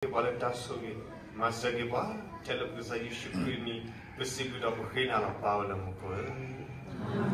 က့ၤပှၤလၢတၢ်ဆိၣ်ဂ့ၤ, မၤစၢၤက့ၤပှၤ, ထဲလၢပကစၢ်ယ့ၣ်ၡူးခရံာ်အမံၤ ပစံးဘျုးဒီးပဃ့နၤလီၤ ပၢ်ဝဲလၢမူခိၣ်ဧၢ.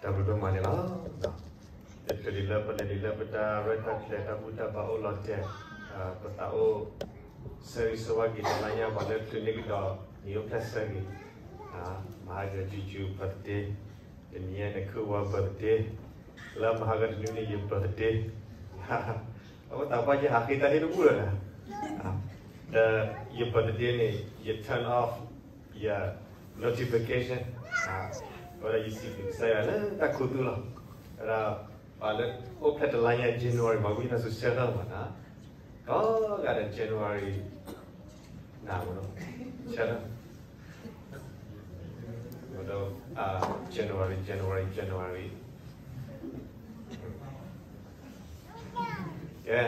တၢ်ဘျုးဒိၣ်မးန့ၣ်လီၤ. တချုးဒံးလၢပလဲၤဒံးလၢပတၢ်ရဲၣ်တၢ်ကျဲၤတၢ်ဘူၣ်တၢ်ဘါအိၣ်လီၤတဲာ်, ပသးအိၣ်ဆၢဂ့ၤဆၢဝါက့ၤတလါညါ ပှၤလၢချုးန့ၢ်ကဒီး နံၣ်အိၣ်ဖျဲၣ်ဆၢဂ့ၤ, မဟါက Juju birthday, တနံၤအံၤန့ၣ် Kuwa birthday, လၢမဟါကတနွံန့ၣ် ယ birthday, အဝဲသးပှၢ်ယဟးဃ့တၢ်ဟ့ၣ်တဘူၣ်လၢၤ, ဒီးယ birthday န့ၣ် ယ turn off ယ notification, အဝဲဒၣ်ယစံးဘျုးကစၢ်ယွၤလၢတၢ်ခူသူၣ်လီၤ. ဝဲဒၣ် ပှၤလၢအိၣ်ဖျဲၣ်တလါညါ January မၤဝံၤတၢ်ဆူ ဆဲထီၣ်မးနီၤ, ကိးဂၤဒဲး January နၤမးနီၤ, ဆဲထီၣ် January, January, January, ကဲ,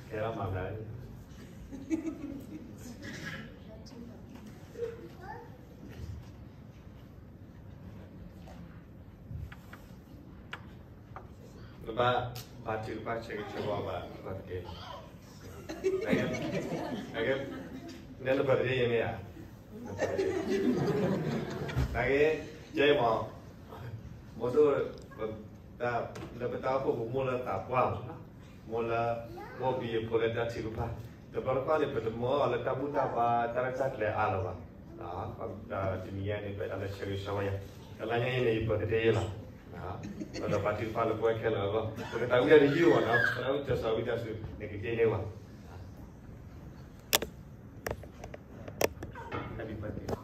ကဲလီၤမၤဘျါ နဘၣ်, ဘါထုကဖၣ်ဆၢဂ့ၤဆၢဝါဘၣ် ဘၣ်တက့ၢ်, နကဲ, နဘၣ်တက့ၢ်ယမ့ၢ်ဧါ, နကဲ, ကဲမး, မ့ၢ်ဒိၣ်, လၢပတၢ်အိၣ်ဖှိၣ်ပမိၢ်လၢသးပှၢ်မး, မိၢ်လၢ, မိၢ်ဘံယဖိလၢတၢ်ထုကဖၣ်, တဘျီတခီၣ်န့ၣ် ပတမၢအီၤလၢတၢ်ဘူၣ်တၢ်ဘါတၢ်ရဲၣ်တၢ်ကျဲၤအါလၢၤဘၣ်, တနံၤညါန့ၣ် ပတၢ်လၢဆၢဂ့ၤဆၢဝါယၤ, တလါညါအံၤန့ၣ် ယ birthday လီၤ, ဒီးဘါထုကဖၣ်လၢပဝဲခဲလၢာ်အဂီၢ်, ပကသးဝံၣ်တၢ်တယုၢ်မးနီၤ, ပသးဝံၣ်တၢ်စီဝံတၢ်စူၤ နကက့ၤန့ၢ်ဝဲ Happy birthday.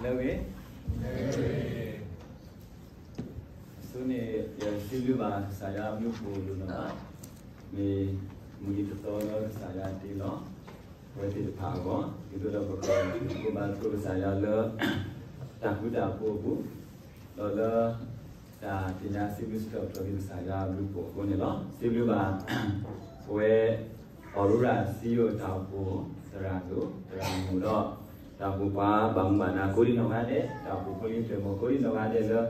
နံၤလၢအဂ့ၤ, အဆိန့ၣ် ယစံးဘျုးဘၣ်ကစၢ်ယွၤအဘျုးအဖှိၣ်လိၤလီၤ, မ့ၢ်မုၢ်နံၤတသီလၢကစၢ်ယွၤတ့လီၤ ပဝဲသ့ၣ်တဖၣ်အဂီၢ်, ဒ်သိးဒီးပကဘါထုကဖၣ်ကစၢ်ယွၤလၢ တၢ်ဃူတၢ်ဖိးအပူၤ, ဒီးလၢ တၢ်သ့ၣ်ညါစံးဘျုးစံးထီၣ်ပတြၢၤက့ၤကစၢ်ယွၤအဘျုးအဖှိၣ်အဃိန့ၣ်လီၤ. စံးဘျုးဘၣ် ပဝဲ အီၣ်ရူရၣ်စံယိၣ်တၢ်အိၣ်ဖှိၣ်သရၣ်ဒိၣ် သရၣ်မုၣ်ဒီး တၢ်အိၣ်ဖှိၣ်ပှၤဘၣ်မူဘၣ်ဒါကိးဒံနီၢ်ဂၤဒဲး, တၢ်အိၣ်ဖှိၣ်ဖိလံၤကျဲၤမီၤကိးဒံနီၢ်ဂၤဒဲးလၢ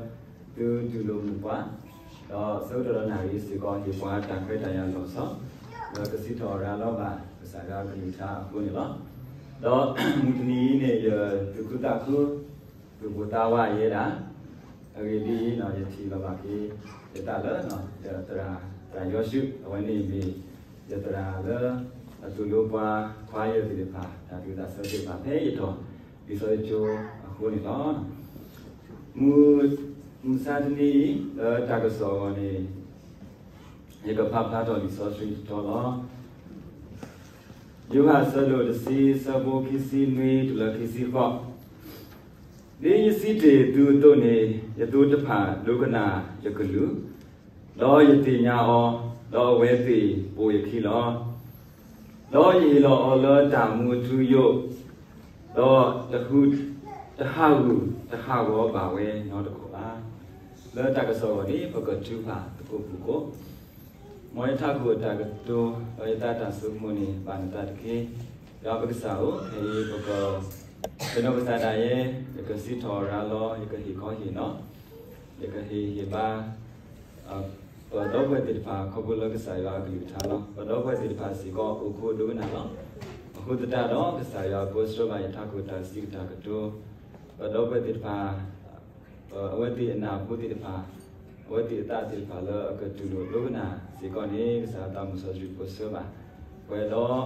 သုတူၢ်လိာ်မုာ်ပှၤ, ဒီးဆၢကတီၢ်ဒီးနၣ်ရံၣ်စ့ၢ်ကီး ဟ့ၣ်ပှၤတၢ်ခွဲးတၢ်ယာ်လီၤဆီ, ဒီးကစံးထီၣ်ရၤလီၤဘၣ်ကစၢ်ယွၤအကလုၢ်ကထါအဃိန့ၣ်လီၤ. ဒီးမုၢ်တနံၤအံၤန့ၣ် ယသူၣ်ခုသးခု သူၣ်ပိၢ်သးဝးယဲဒၣ်, အဂ့ၢ်ဒ်အံၤ, ယထံၣ်လီၤဘၣ်က့ၤ ယသးလၢ သရၣ်, သရၣ်ယီၤၡူး အဝဲန့ၣ်မ့ၢ် ယသရၣ်လၢ အသိၣ်လိပှၤခွါယဲၢ်သ့ၣ်တဖၣ် တၢ်သူၣ်ဝံၣ်သးဆၢသ့ၣ်တဖၣ် ဖဲယထီၣ်လံာ်စီဆှံကၠိအဃိန့ၣ်လီၤ. မုၢ်, မုၢ်ဆါတနံၤအံၤ လၢတၢ်ကစီၣ်အဂီၢ်န့ၣ် ယကဖးဖျါထီၣ်လံာ်စီဆှံတတီၤလီၤ. ယိၤဟၣ်အဆၢဒိၣ်တဆံ အဆၢဖိခံဆံနွံတုၤလၢခံဆံဃိး, ဒ်ယစံးတ့ၢ်သုအသိးန့ၣ်, ယသိတဖၣ်ဒိကနၣ်ယကလုၢ်, ဒီးယသ့ၣ်ညါအီၤ, ဒီးအဝဲသ့ၣ်ပိာ်ယခံလီၤ. ဒီးယဟ့ၣ်လီၤအီၤလၢတၢ်မူအထူအယိာ်, ဒီးတဟးဂူာ် တဟးဂီၤဘၣ်ဝဲနီတခီၣ်ဘၣ်. လၢတၢ်ကစီၣ်အဂီၢ်န့ၣ် ပကထုကဖၣ်သကိးပူၤကိး မ်ယထးခိၣ်တၢ်ကတိၤ ဒီးယသးတၢ်ဆိကမိၣ်န့ၣ် ဘၣ်နသးတက့ၢ်. ယွၤပကစၢ်ဧၢ, ခဲအံၤပက ပနီၢ်ကစၢ်ဒၣ်ယဲ, ယကစံးထီၣ်ရၤလီၤ, ယကဟ့ၣ်ခီဟ့ၣ်နီၤ, ယကဟ့ၣ်ဟ့ၣ်ဘါ ပဒီပုၢ်ဝဲၢ်သ့ၣ်တဖၣ် ခီဖျိလၢကစၢ်ယွၤအကလုၢ်ကထါလီၤ. ပဒီပုၢ်ဝဲၢ်သ့ၣ်တဖၣ်စ့ၢ်ကီး အိၣ်ခိးဒိကနၣ်လီၤ. အဃိသတးဒီး ကစၢ်ယွၤကဆှၢဘၣ်ယထးခိၣ်တၢ်စံးတၢ်ကတိၤ, ပဒီပုၢ်ဝဲၢ်သ့ၣ်တဖၣ် အဝဲသ့ၣ်အနၢ်ဖိသ့ၣ်တဖၣ်, အဝဲသ့ၣ်အသးသ့ၣ်တဖၣ်လၢအကတူၢ်လိာ်ဒိကနၣ်စ့ၢ်ကီးန့ၣ် ကစၢ်သးမုၢ်စီဆှံကဆှၢဘၣ်. ပှဲၤ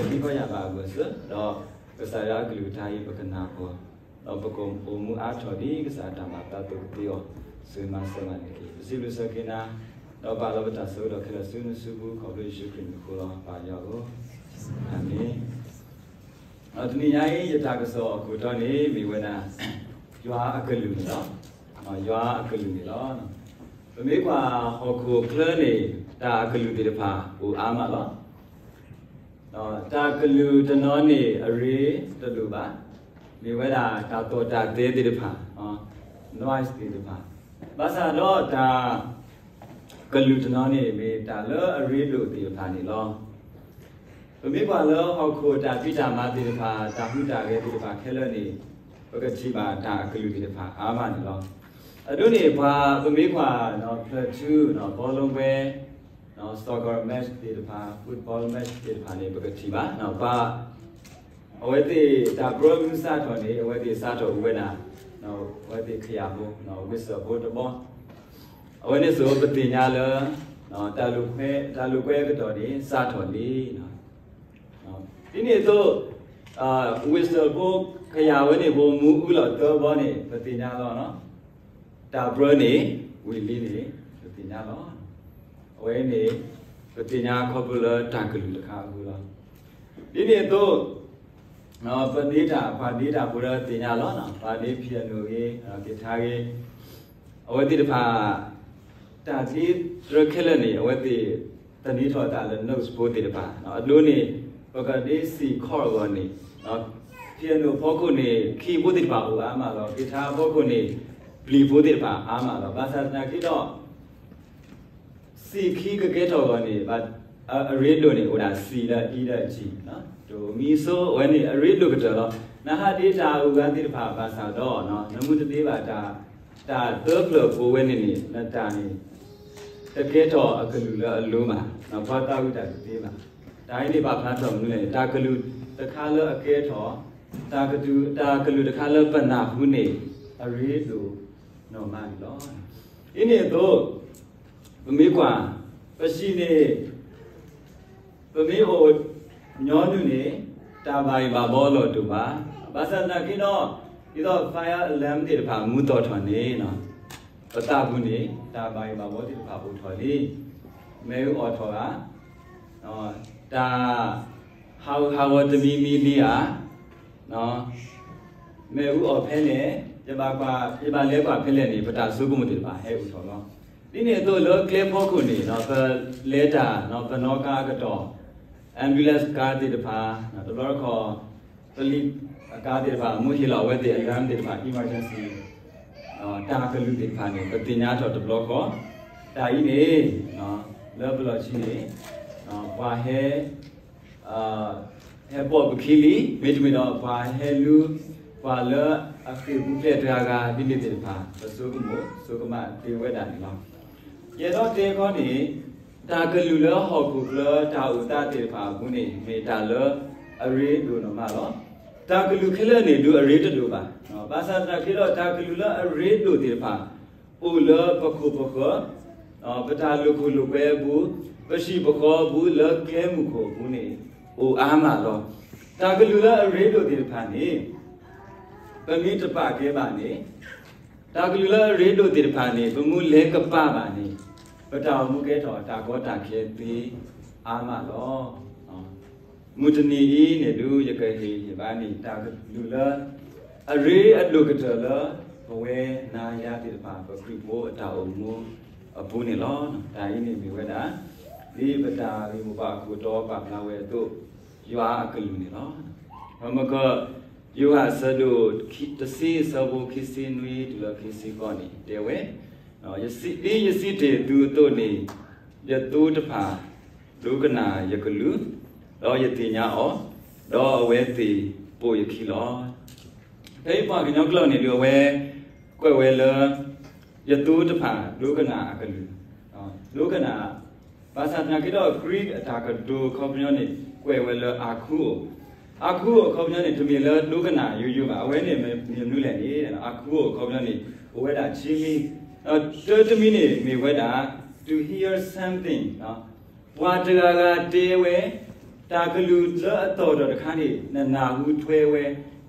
ဒီး ပဝဲသံကွၢ်ယၤဘၣ်အဂီၢ်စ့ၢ်, ဒီးကစၢ်ယွၤအကလုၢ်ကထါအံၤ ပကနၢ်ပၢၢ်, ဒီးပကအိၣ်မူအါထီၣ်ဒ်ကစၢ်အတၢ်မၤသးသ့ၣ်ကသ့အီၤ, စၢၤမၤစၢၤဘၣ်န့ၣ်တက့ၢ်. ပစံးဘျုးစၢၤက့ၤနၤ, ဒီးပာ်လီၤပတၢ်ဆၢကတီၢ်ခဲလၢာ်ဆူနစုပူၤ ခီဖျိယ့ၣ်ၡူးခရံာ်အမံၤအဃိလီၤ, ပၢ်ယွၤဧၢ, အၤမ့ၣ်. တနံၤညါအံၤ ယတၢ်ကစီၣ်အခိၣ်တီန့ၣ် မ့ၢ်ဝဲဒၣ် ယွၤအကလုၢ်န့ၣ်လီၤ. ယွၤအကလုၢ်န့ၣ်လီၤ. ပမ့ၢ်ကွၢ်ဟီၣ်ခိၣ်ချၢန့ၣ် တၢ်အကလုၢ်သ့ၣ်တဖၣ်အိၣ်အါမးလီၤ. တၢ်ကလုၢ်တနီၤန့ၣ် အရ့တဒိၣ်ဘၣ်. မ့ၢ်ဝဲဒၣ်တၢ်သီၣ်တၢ်သဲသ့ၣ်တဖၣ်, noise သ့ၣ်တဖၣ်, ဘၣ်ဆၣ်ဒီးတၢ် ကလုၢ်တနီၤန့ၣ် မ့ၢ်တၢ်လၢအရ့ဒိၣ်သ့ၣ်တဖၣ်န့ၣ်လီၤ. ပမ့ၢ်ကွၢ်လၢဟီၣ်ခိၣ်တၢ်ဖံးတၢ်မၤသ့ၣ်တဖၣ်, တၢ်ဟူးတၢ်ဂဲၤသ့ၣ်တဖၣ်ခဲလၢာ်န့ၣ်, ပကထံၣ်ဘၣ်တၢ်အကလုၢ်သ့ၣ်တဖၣ်အါမးန့ၣ်လီၤ. အဒိန့ၣ် ပှၤပမ့ၢ်ကွၢ် ဖျၢၣ်ထူ, ဘောလုံးပွဲ, soccer match သ့ၣ်တဖၣ်, football match သ့ၣ်တဖၣ်န့ၣ် ပကထံၣ်ဘၣ်, ပှၤ အဝဲသ့ၣ်တၢ်ပြၢမုၢ်စးထီၣ်န့ၣ် အဝဲသ့ၣ်စးထီၣ်အိၣ်ဝဲဒၣ် အဝဲသ့ၣ်ခယၣ်ဖိ, whistle ဖိတဘီ, အဝဲန့ၣ်စိၤပသ့ၣ်ညါလၢ တၢ်လိာ်ကွဲအကတီၢ်န့ၣ် စးထီၣ်လံ. ဒ်န့ၣ်အသိး whistle ဖိ ခယၣ်ဝဲန့ၣ် ပမူအူလီၤသၢဘီန့ၣ် ပသ့ၣ်ညါလီၤ. တၢ်ပြၢန့ၣ် ဝံၤလံန့ၣ် ပသ့ၣ်ညါလီၤ. အဝဲန့ၣ် ပသ့ၣ်ညါခီဖျိလၢတၢ်ကလုၢ်တခါအဃိလီၤ. ဒ်န့ၣ်အသိး ပဒ့တၢ် ပှၤဒ့တၢ်ဖိလၢသ့ၣ်ညါလီၤ. ပှၤဒ့ piano ဂ့ၤ, guitar ဂ့ၤ, အဝဲသ့ၣ်တဖၣ် တၢ်ဒ့တြၢခဲလၢာ်န့ၣ် အဝဲသ့ၣ်သန့ၤထီၣ်အသးလၢ notes ဖိသ့ၣ်တဖၣ်, အဒိန့ၣ် ပကဒ့ C chord အဂီၢ်န့ၣ် piano အဖီခိၣ်န့ၣ် ခံဘိသ့ၣ်တဖၣ်အိၣ်အါမးလီၤ. guitar အဖီခိၣ်န့ၣ် ပျံၤဖိသ့ၣ်တဖၣ်အါမးလီၤ. ဘၣ်ဆၣ်သနာ်က့ဒီး စံၣ်ခံကကဲထီၣ်အဂီၢ်န့ၣ် အရ့ဒိၣ်န့ၣ် အိၣ်ဒၣ်စံၣ်လၢအံၤလၢအံၤ, ဒိၣ်မံၤစိအဝဲန့ၣ် အရ့ဒိၣ်ကတၢၢ်လီၤ. နဟးဒ့တၢ်အဂုၤအဂၤသ့ၣ်တဖၣ်ဘၣ်ဆၣ်ဒီး နမူတဒ့ဘၣ်တၢ် တၢ်သၢဖျၢၣ်ဖိဝဲန့ၣ်န့ၣ် နတၢ်န့ၣ် တကဲထီၣ်အကလုၢ်လၢအလိၤဘၣ်, ပှၤသးဝံၣ်တၢ်တသ့ဘၣ်. တၢ်အံၤန့ၣ် ပာ်ဖျါထီၣ်မနုၤလဲၣ်, တၢ်ကလုၢ်တခါလၢအကဲထီၣ်, တၢ်ကလုၢ်တခါလၢပနၢ်ဟူန့ၣ် အရ့ဒိၣ်နီၢ်မးန့ၣ်လီၤ. ဒ်န့ၣ်အသိး ပမ့ၢ်ကွၢ် ပစံၣ်န့ၣ် ပမ့ၢ်အိၣ်ညီနုၢ်န့ၣ် တၢ်ဘၣ်ယိၣ်ဘၣ်ဘီအလီၢ်တအိၣ်ဘၣ်. ဘၣ်ဆၣ်သနာ်က့ဒီး ဒ်သိး fire alarm သ့ၣ်တဖၣ်မူသီၣ်ထီၣ်န့ၣ် ပသးပူၤန့ၣ် တၢ်ဘၣ်ယိၣ်ဘၣ်ဘီသ့ၣ်တဖၣ်အိၣ်ထီၣ်လံ. မ့ၣ်အူအီၣ်ထီၣ်ဧါ, တၢ်ဟးဂူာ်ဟးဂီၤတမံၤမံၤလံဧါ, မ့ၣ်အူအီၣ်ဖဲလဲၣ်, ယဘၣ်လဲၤကွၢ်ဖဲလဲၣ်န့ၣ် ပတၢ်ဆိကမိၣ်သ့ၣ်တဖၣ်ဟဲအိၣ်ထီၣ်လီၤ. ဒ်န့ၣ်အသိးလၢကျဲဖီခိၣ်န့ၣ် ပလဲၤတၢ် ပနီၣ်ကါအကတီၢ် ambulance ကါသ့ၣ်တဖၣ်, တဘျီတခီၣ် ပလံးအကါသ့ၣ်တဖၣ် မူဟ့ၣ်လီၤအဝဲသ့ၣ် alarm သ့ၣ်တဖၣ် emergency တၢ်ကလုၢ်သ့ၣ်တဖၣ်န့ၣ် ပသ့ၣ်ညါထီၣ်တဘျီဃီ, တၢ်အံၤန့ၣ် လၢပလီၢ်ခံန့ၣ် ပှၤဟဲ ဟဲပိာ်ပခံလံ, မ့တမ့ၢ်ဒီးပှၤဟဲလူၤ ပှၤလၢအဃ့ၢ်ပူၤဖျဲးတဂၤဂၤ ဒ်န့ၣ်သ့ၣ်တဖၣ် ပဆိကမိၣ်ဆိကမးသ့ဝဲဒၣ်န့ၣ်လီၤ. ယအဲၣ်ဒိးတဲခီန့ၣ် တၢ်ကလုၢ်လၢဟီၣ်ခိၣ်ချၢတၢ်အိၣ်သးသ့ၣ်တဖၣ်အပူၤန့ၣ် မ့ၢ်တၢ်လၢအရ့ဒိၣ်နီၢ်မးလီၤ. တၢ်ကလုၢ်ခဲလၢာ်န့ၣ် ဒုးအရ့တဒိၣ်ဘၣ်. ဘၣ်ဆၣ်သနာ်က့ဒီး တၢ်ကလုၢ်လၢအရ့ဒိၣ်သ့ၣ်တဖၣ် အိၣ်လၢပခိၣ်ပဃၢၤ, ပတၢ်လိာ်ခိၣ်လိာ်ကွဲအပူၤ, ပဟံၣ်ပဃီအပူၤ လၢကျဲမုၢ်ခိၣ်အပူၤန့ၣ် အိၣ်အါမးလီၤ. တၢ်ကလုၢ်လၢအရ့ဒိၣ်သ့ၣ်တဖၣ်န့ၣ် ပမ့ၢ်တပာ်ကဲဘၣ်န့ၣ်, တၢ်ကလုၢ်လၢအရ့ဒိၣ်သ့ၣ်တဖၣ်န့ၣ် ပမ့ၢ်လဲၤကပာ်ဘၣ်န့ၣ် ပတၢ်အိၣ်မူကဲထီၣ်တၢ်ကီတၢ်ခဲသ့အါမးလီၤ. မုၢ်တနံၤအံၤန့ၣ်ဒုး ယကဟ့ၣ်ဂံၢ်ဘါန့ၣ် တၢ်ကလုၢ်လၢ အရ့အဒိၣ်ကတၢၢ်လၢ ပဝဲနၤယၤသ့ၣ်တဖၣ် ပခရံာ်ဖိအတၢ်အိၣ်မူအပူၤန့ၣ်လီၤ. တၢ်အံၤန့ၣ်မ့ၢ်ဝဲဒၣ် ဒ်ပတၢ်ဂ့ၢ်မိၢ်ပှၢ်အခိၣ်တီပာ်ဖျါဝဲအသိး, ယွၤအကလုၢ်န့ၣ်လီၤ. မက ယိၤဟၣ်အဆၢဒိၣ်တဆံအဆၢဖိခံဆံနွံ တုၤလၢခံဆံဃိးန့ၣ် တဲဝဲ, ဒ်ယစံးတ့ၢ်သုအသိးန့ၣ်, ယသိတဖၣ်ဒိကနၣ်ယကလုၢ်, ဒီးယသ့ၣ်ညါအီၤ, ဒီးအဝဲသ့ၣ်ပိာ်ယခံလီၤ. ဖဲအံၤပှၤကညီကျိာ်န့ၣ် ဒုးအဝဲကွဲးဝဲလၢ ယသိတဖၣ်ဒိကနၣ်အကလုၢ်, ဒိကနၣ်, ဘၣ်ဆၣ်သနာ်က့ဒီး Greek အတၢ်ကတိၤအခီပညီန့ၣ် ကွဲးဝဲလၢ အခူအိၣ်, အခူအိၣ်အခီပညီန့ၣ် တမ့ၢ်လၢဒိကနၣ်ယိယိဘၣ်. အဝဲန့ၣ်မ့ၢ်မနုၤလဲၣ်န့ၣ် အခူအိၣ်အခီပညီန့ၣ် အိၣ်ဝဲဒၣ်ခံမံၤ, တၢတမံၤန့ၣ်မ့ၢ်ဝဲဒၣ် to hear something, ပှၤတဂၤဂၤတဲဝဲ တၢ်ကလုၢ်လၢအသီၣ်ဒီးတခါန့ၣ် နနၢ်ဟူထွဲဝဲ,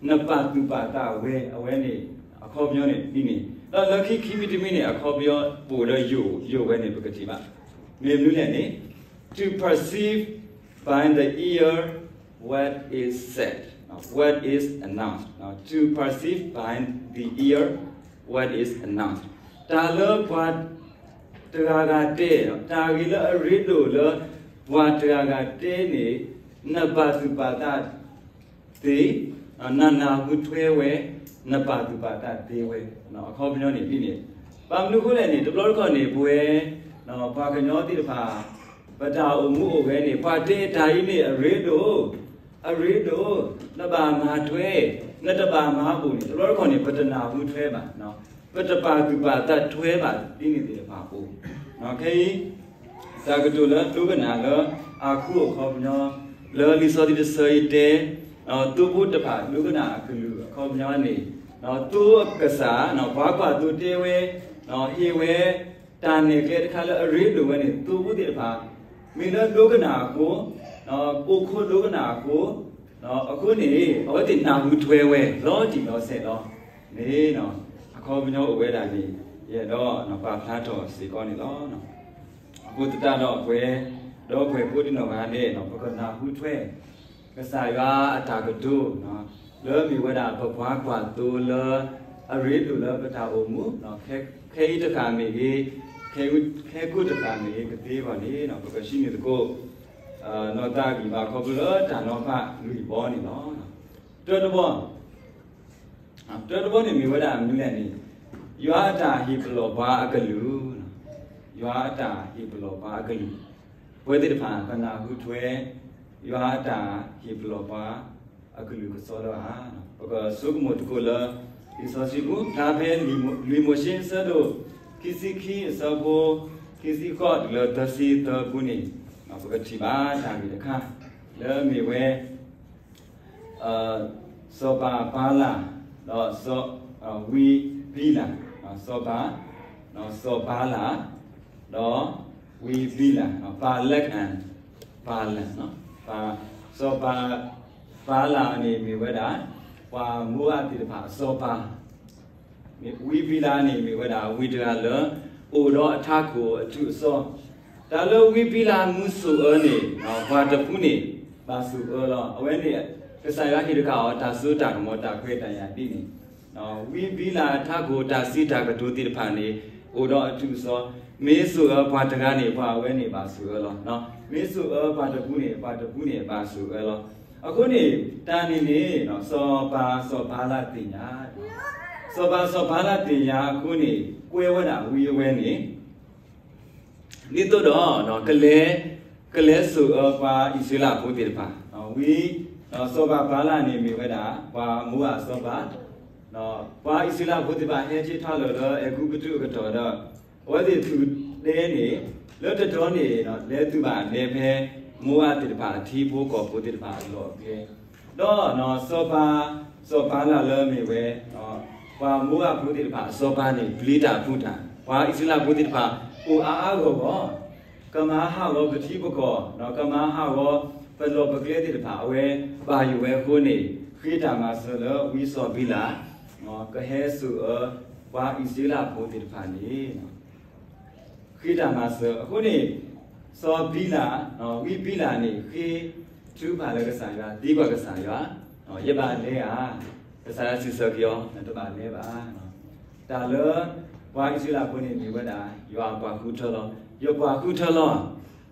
နပာ်သူၣ်ပာ်သးဝဲ, အဝဲန့ၣ် အခီပညီန့ၣ်ဒ်န့ၣ်, ဒီးလၢခံခံမံၤတမံၤန့ၣ် အခီပညီပိာ်ဒီးယိာ်ဝဲန့ၣ် ပကထံၣ်ဘၣ်. မ့ၢ်မနုၤလဲၣ်န့ၣ် to perceive by the ear what is said, what is announced, to perceive by the ear what is announced, တၢ်လၢပှၤတဂၤဂၤတဲ, တၢ်ဂ့ၢ်လၢအရ့ဒိၣ်လၢပှၤတဂၤဂၤတဲန့ၣ် နပာ်သူၣ်ပာ်သးသ့, နနၢ်ဟူထွဲဝဲ, နပာ်သူၣ်ပာ်သးသ့ဝဲ, အခီပညီန့ၣ်ဒ်န့ၣ်, ဘၣ်မနုၤအဃိလဲၣ်န့ၣ် တဘျီတခီၣ်န့ၣ် ပဝဲ ပှၤကညီသ့ၣ်တဖၣ် ပတၢ်အိၣ်မူအိၣ်ဂဲၤန့ၣ် ပှၤတဲတၢ်အံၤန့ၣ်အရ့ဒိၣ်, အရ့ဒိၣ်, နဘၣ်မၤထွဲ, နတဘၣ်မၤဘူးန့ၣ် တဘျီတခီၣ်န့ၣ် ပတနၢ်ဟူထွဲဘၣ်, ပတပာ်သူၣ်ပာ်သးထွဲဘၣ် ဒ်န့ၣ်သ့ၣ်တဖၣ်အပူၤ, ခဲအံၤ တၢ်ကတိၤလၢဒိကနၣ်လၢအခူအိၣ်အခီပညီ လၢလံာ်စီဆှံတဆၢအံၤတဲ, သိဖိတဖၣ်ဒိကနၣ်အကလုၢ်အခီပညီန့ၣ်, သိအကစၢ် ပှၤကွၢ်သိတဲဝဲ, ဟ့ၣ်ဝဲ တၢ်နဲၣ်ကျဲတခါလၢအရ့ဒိၣ်ဝဲန့ၣ် သိဖိသ့ၣ်တဖၣ် မ့ၢ်လၢဒိကနၣ်အဃိ, အိၣ်ခိးဒိကနၣ်အဃိ, အဃိန့ၣ် အဝဲသ့ၣ်နၢ်ဟူထွဲဝဲ လီၤတံၢ်လီၤဆဲးလီၤန့ၣ်, အခီပညီအိၣ်ဝဲဒၣ်န့ၣ် ယအဲၣ်ဒိးပာ်ဖျါထီၣ်စ့ၢ်ကီးန့ၣ်လီၤ. အဃိသတးဒီးပဝဲ ဒီပုၢ်ဝဲၢ်ကိးဒံနီၢ်ဂၤဒဲး ပကနၢ်ဟူထွဲ ကစၢ်ယွၤအတၢ်ကတိၤ လၢမ့ၢ်ဝဲဒၣ်ပပှၤကွၢ်သိလၢ အရ့ဒိၣ်လၢပတၢ်အိၣ်မူ, ခဲအံၤတဃၣ်မ့ၢ်ဂ့ၤ, ခဲကိာ်တဃၣ်မ့ၢ်ဂ့ၤ ကသ့အဂီၢ်န့ၣ် ပကဟံးန့ၢ်သကိး နီၢ်သးအဂံၢ်ဘါခီဖျိလၢတၢ်နီၤဖးလွံၢ်ဘီန့ၣ်လီၤ. တၢတဘီ တၢတဘီန့ၣ်မ့ၢ်ဝဲဒၣ်မနုၤလဲၣ်န့ၣ်, ယွၤအတၢ်ဟ့ၣ်ပလီၢ်ပှၤအကလုၢ်, ယွၤအတၢ်ဟ့ၣ်ပလီၢ်ပှၤအကလုၢ်, ပဝဲသ့ၣ်တဖၣ်ပနၢ်ဟူထွဲ ယွၤအတၢ်ဟ့ၣ်ပလီၢ်ပှၤအကလုၢ်ကစီဒီဧါ. ပကဆိကမိၣ်သကိးလၢ လံာ်စီဆှံပူၤ ဖျါဖဲလွံၢ်မိၤၡ့အဆၢဒိၣ် ခံဆံခံအဆၢဖိ ခံဆံဃိးတုၤလၢသၢဆံသၢပူၤန့ၣ် ပကထံၣ်ဘၣ်တၢ်ဂ့ၢ်တခါ လၢမ့ၢ်ဝဲ စီၤပၤပၤလၢ် ဒီးစီၤ ဝံဘံလၢ်, စီၤပၤ စီၤပၤလၢ် ဒီးဝံဘံလၢ်, Balak and Balaam, စီၤပၤ ပၤလၢ်န့ၣ်မ့ၢ်ဝဲဒၣ် ပှၤမိၤအၤသ့ၣ်တဖၣ်အစီၤပၤ ဝံဘံလၢ်န့ၣ်မ့ၢ်ဝဲဒၣ်ဝံတဂၤလၢ အိၣ်ဒီးအထးခိၣ်အထူၣ်အစီၤ, တၢ်လၢဝံဘံလၢ်မူစိာ်အၢန့ၣ် ပှၤတဖုန့ၣ် ဘၣ်စိာ်အၢလီၤ. အဝဲန့ၣ် ကစၢ်ယွၤဟ့ၣ်တက့ၢ်အီၤ တၢ်စိတၢ်ကမီၤတၢ်ခွဲးတၢ်ယာ်ဒ်န့ၣ်, ဝံဘံလၢ်အထးခိၣ်တၢ်စံးတၢ်ကတိၤသ့ၣ်တဖၣ်န့ၣ် အိၣ်ဒီးအထူၣ်အစီ, မ့ၢ်စိာ်အၢပှၤတဂၤန့ၣ် ပှၤအဝဲန့ၣ်ဘၣ်စိာ်အၢလီၤ. မ့ၢ်စိာ်အၢပှၤတဖုန့ၣ် ပှၤတဖုန့ၣ်ဘၣ်စိာ်အၢလီၤ. အဃိန့ၣ် တၢ်န့ၣ်န့ၣ် စီၤပၤစီၤပၤလၢ်သ့ၣ်ညါ, စီၤပၤစီၤပၤလၢ်သ့ၣ်ညါအဃိန့ၣ် ကွဲဝဲဒၣ်ဝံအဝဲန့ၣ် ဒ်သိးဒီး ကလဲၤ, ကလဲၤစိာ်အၢပှၤအံၣ်စရ့လးဖိသ့ၣ်တဖၣ်, ဝံ, စီၤပၤပၤလၢ်န့ၣ်မ့ၢ်ဝဲဒၣ် ပှၤမိၤအၤစီၤပၤ, ပှၤအံၣ်စရ့လးဖိသ့ၣ်တဖၣ်ဟဲက့ၤထီၣ်လၢ အဲၤကူပတူးအကတီၢ်ဒီး အဝဲသ့ၣ်သူၣ်ဒဲန့ၣ် လၢတတီၤန့ၣ် လဲၤသူၣ်ဘၣ်ဒဲဖဲ မိၤအၤသ့ၣ်တဖၣ်အထံဖိကီၢ်ဖိသ့ၣ်တဖၣ်အလီၢ်အကျဲ ဒီးစီၤပၤ, စီၤပၤလၢ်လၢမ့ၢ်ဝဲ ပှၤမိၤအၤဖိသ့ၣ်တဖၣ်အစီၤပၤန့ၣ် ပျံၤတၢ်ဖုးတၢ်, ပှၤအံၣ်စရ့လးဖိသ့ၣ်တဖၣ် အိၣ်အါအါဂီၢ်ဂီၢ်, ကမၤဟးဂီၤပထံပကီၢ်, ကမၤဟးဂီၤပလီၢ်ပကျဲသ့ၣ်တဖၣ် အဝဲဘၣ်ယိၣ်ဝဲအဃိန့ၣ် ဃ့တၢ်မၤစၢၤလၢဝံစီၤဘံလၢ် ကဟဲစိာ်အၢ ပှၤအံၣ်စရ့လးဖိသ့ၣ်တဖၣ်န့ၣ် ဃ့တၢ်မၤစၢၤအဃိန့ၣ် စီၤဘံလၢ်, ဝံဘံလၢ်န့ၣ် ဃ့ထုကဖၣ်လၢကစၢ်ယွၤ, သံကွၢ်ကစၢ်ယွၤ, ယဘၣ်လဲၤဧါ. ကစၢ်ယွၤစံးဆၢက့ၤအီၤ, နတဘၣ်လဲၤဘၣ်. တၢ်လၢပှၤအံၣ်စရ့လးဖိန့ၣ်မ့ၢ်ဝဲဒၣ် ယွၤအပှၤဃုထၢလီၤ, ယပှၤဃုထၢလီၤ.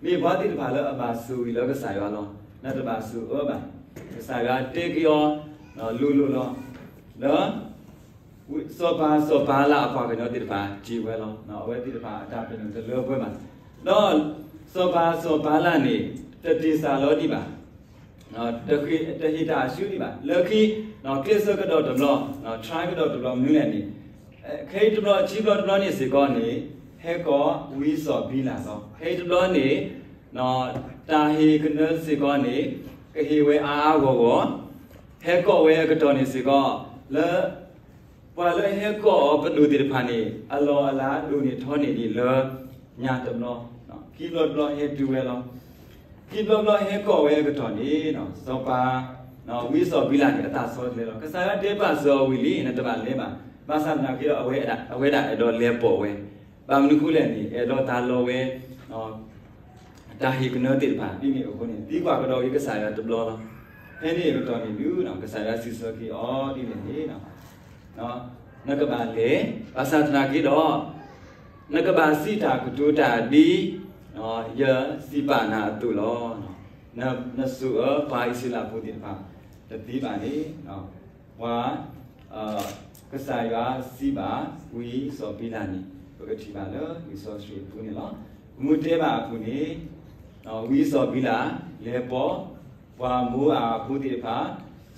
မ့ၢ် မ့ၢ်ပှၤသ့ၣ်တဖၣ်လၢအဘၣ်ဆိၣ်ဂ့ၤလၢကစၢ်ယွၤလီၤ. နတဘၣ်ဆိၣ်အၢဘၣ်. ကစၢ်ယွၤတဲက့ၤအီၤလိၤလိၤလီၤ. ဒီး စီၤပၤစီၤပၤလးအပှၤကညီသ့ၣ်တဖၣ်စံးဝဲလီၤ. အဝဲသ့ၣ်တဖၣ်အတၢ်ပညိၣ်တလၢပှဲၤဘၣ်. ဒီးစီၤပၤစီၤပၤလးန့ၣ် တတ့ၢ်စၢ်လီၤဒံးဘၣ်. တဟ့ၣ်တၢ်အဆူဒံးဘၣ်. လၢခံ ကျဲးစၢးကဒီးတဘျီ, try ကဒီးတဘျီမနုၤလဲၣ်န့ၣ်, ခဲအံၤတဘျီ ခံဘျီတဘျီန့ၣ်စ့ၢ်ကီးန့ၣ် ဟဲကိးဝံစီၤဘံလးလီၤ. ခဲအံၤတဘျီန့ၣ် တၢ်ဟ့ၣ်ကနၢစ့ၢ်ကီးန့ၣ် ကဟ့ၣ်ဝဲအါအါဂီၢ်ဂီၢ်, ဟဲကိးဝဲအကတီၢ်န့ၣ်စ့ၢ်ကီး လၢ ပှၤလၢဟဲကိးအီၤပဒိၣ်သ့ၣ်တဖၣ်န့ၣ် အလီၢ်အလၤဒိၣ်န့ၢ်ထီန့ၢ်ဒံးလၢညါတဘျီ, ခံဘျီတဘျီဟဲတုၤဝဲလီၤ. ခံဘျီတဘျီဟဲကိးဝဲအကတီၢ်န့ၣ် စီၤပၤ ဝံစီၤဘံလးန့ၣ် အသးဆီတလဲလီၤ. ကစၢ်ယွၤတဲပာ်စၢၤအီၤဝံၤလံ နတဘၣ်လဲၤဘၣ်. ဘၣ်ဆၣ်သနာ်က့ဒီး အဝဲဒၣ်အဲၣ်ဒိးလဲၤပိာ်ဝဲ, ဘၣ်မနုၤဃိလဲၣ်န့ၣ် အဲၣ်ဒိးတၢ်လီၤဝဲ တၢ်ဟ့ၣ်ကနၢသ့ၣ်တဖၣ် ဒ်န့ၣ်အဃိန့ၣ် သံကွၢ်ကဒီးက့ၤကစၢ်ယွၤတဘျီလီၤ. ဖဲန့ၣ်အကတီၢ်န့ၣ်ဒုး ကစၢ်ယွၤစံးဆၢက့ၤအီၤဒ်လဲၣ်န့ၣ်, နကဘၣ်လဲၤ, ဘၣ်ဆၣ်သနာ်က့ဒီး နကဘၣ်စံးတၢ်ကတိၤတၢ်ဒ် ယစံးပာ်နၤအသိးလီၤ. နစိာ်အၢပှၤအံၣ်စရ့လးဖိသ့ၣ်တဖၣ် တသံဘၣ်န့ၣ်, ပှၤ ကစၢ်ယွၤစံးဘၣ်ဝံစီၤဘံလးန့ၣ် ပကထံၣ်ဘၣ်လၢလံာ်စီဆှံအပူၤန့ၣ်လီၤ. မူတဲဘၣ်အပူၤန့ၣ် ဝံစီၤဘံလး လဲၤပိာ် ပှၤမိၤအၤဖိသ့ၣ်တဖၣ်,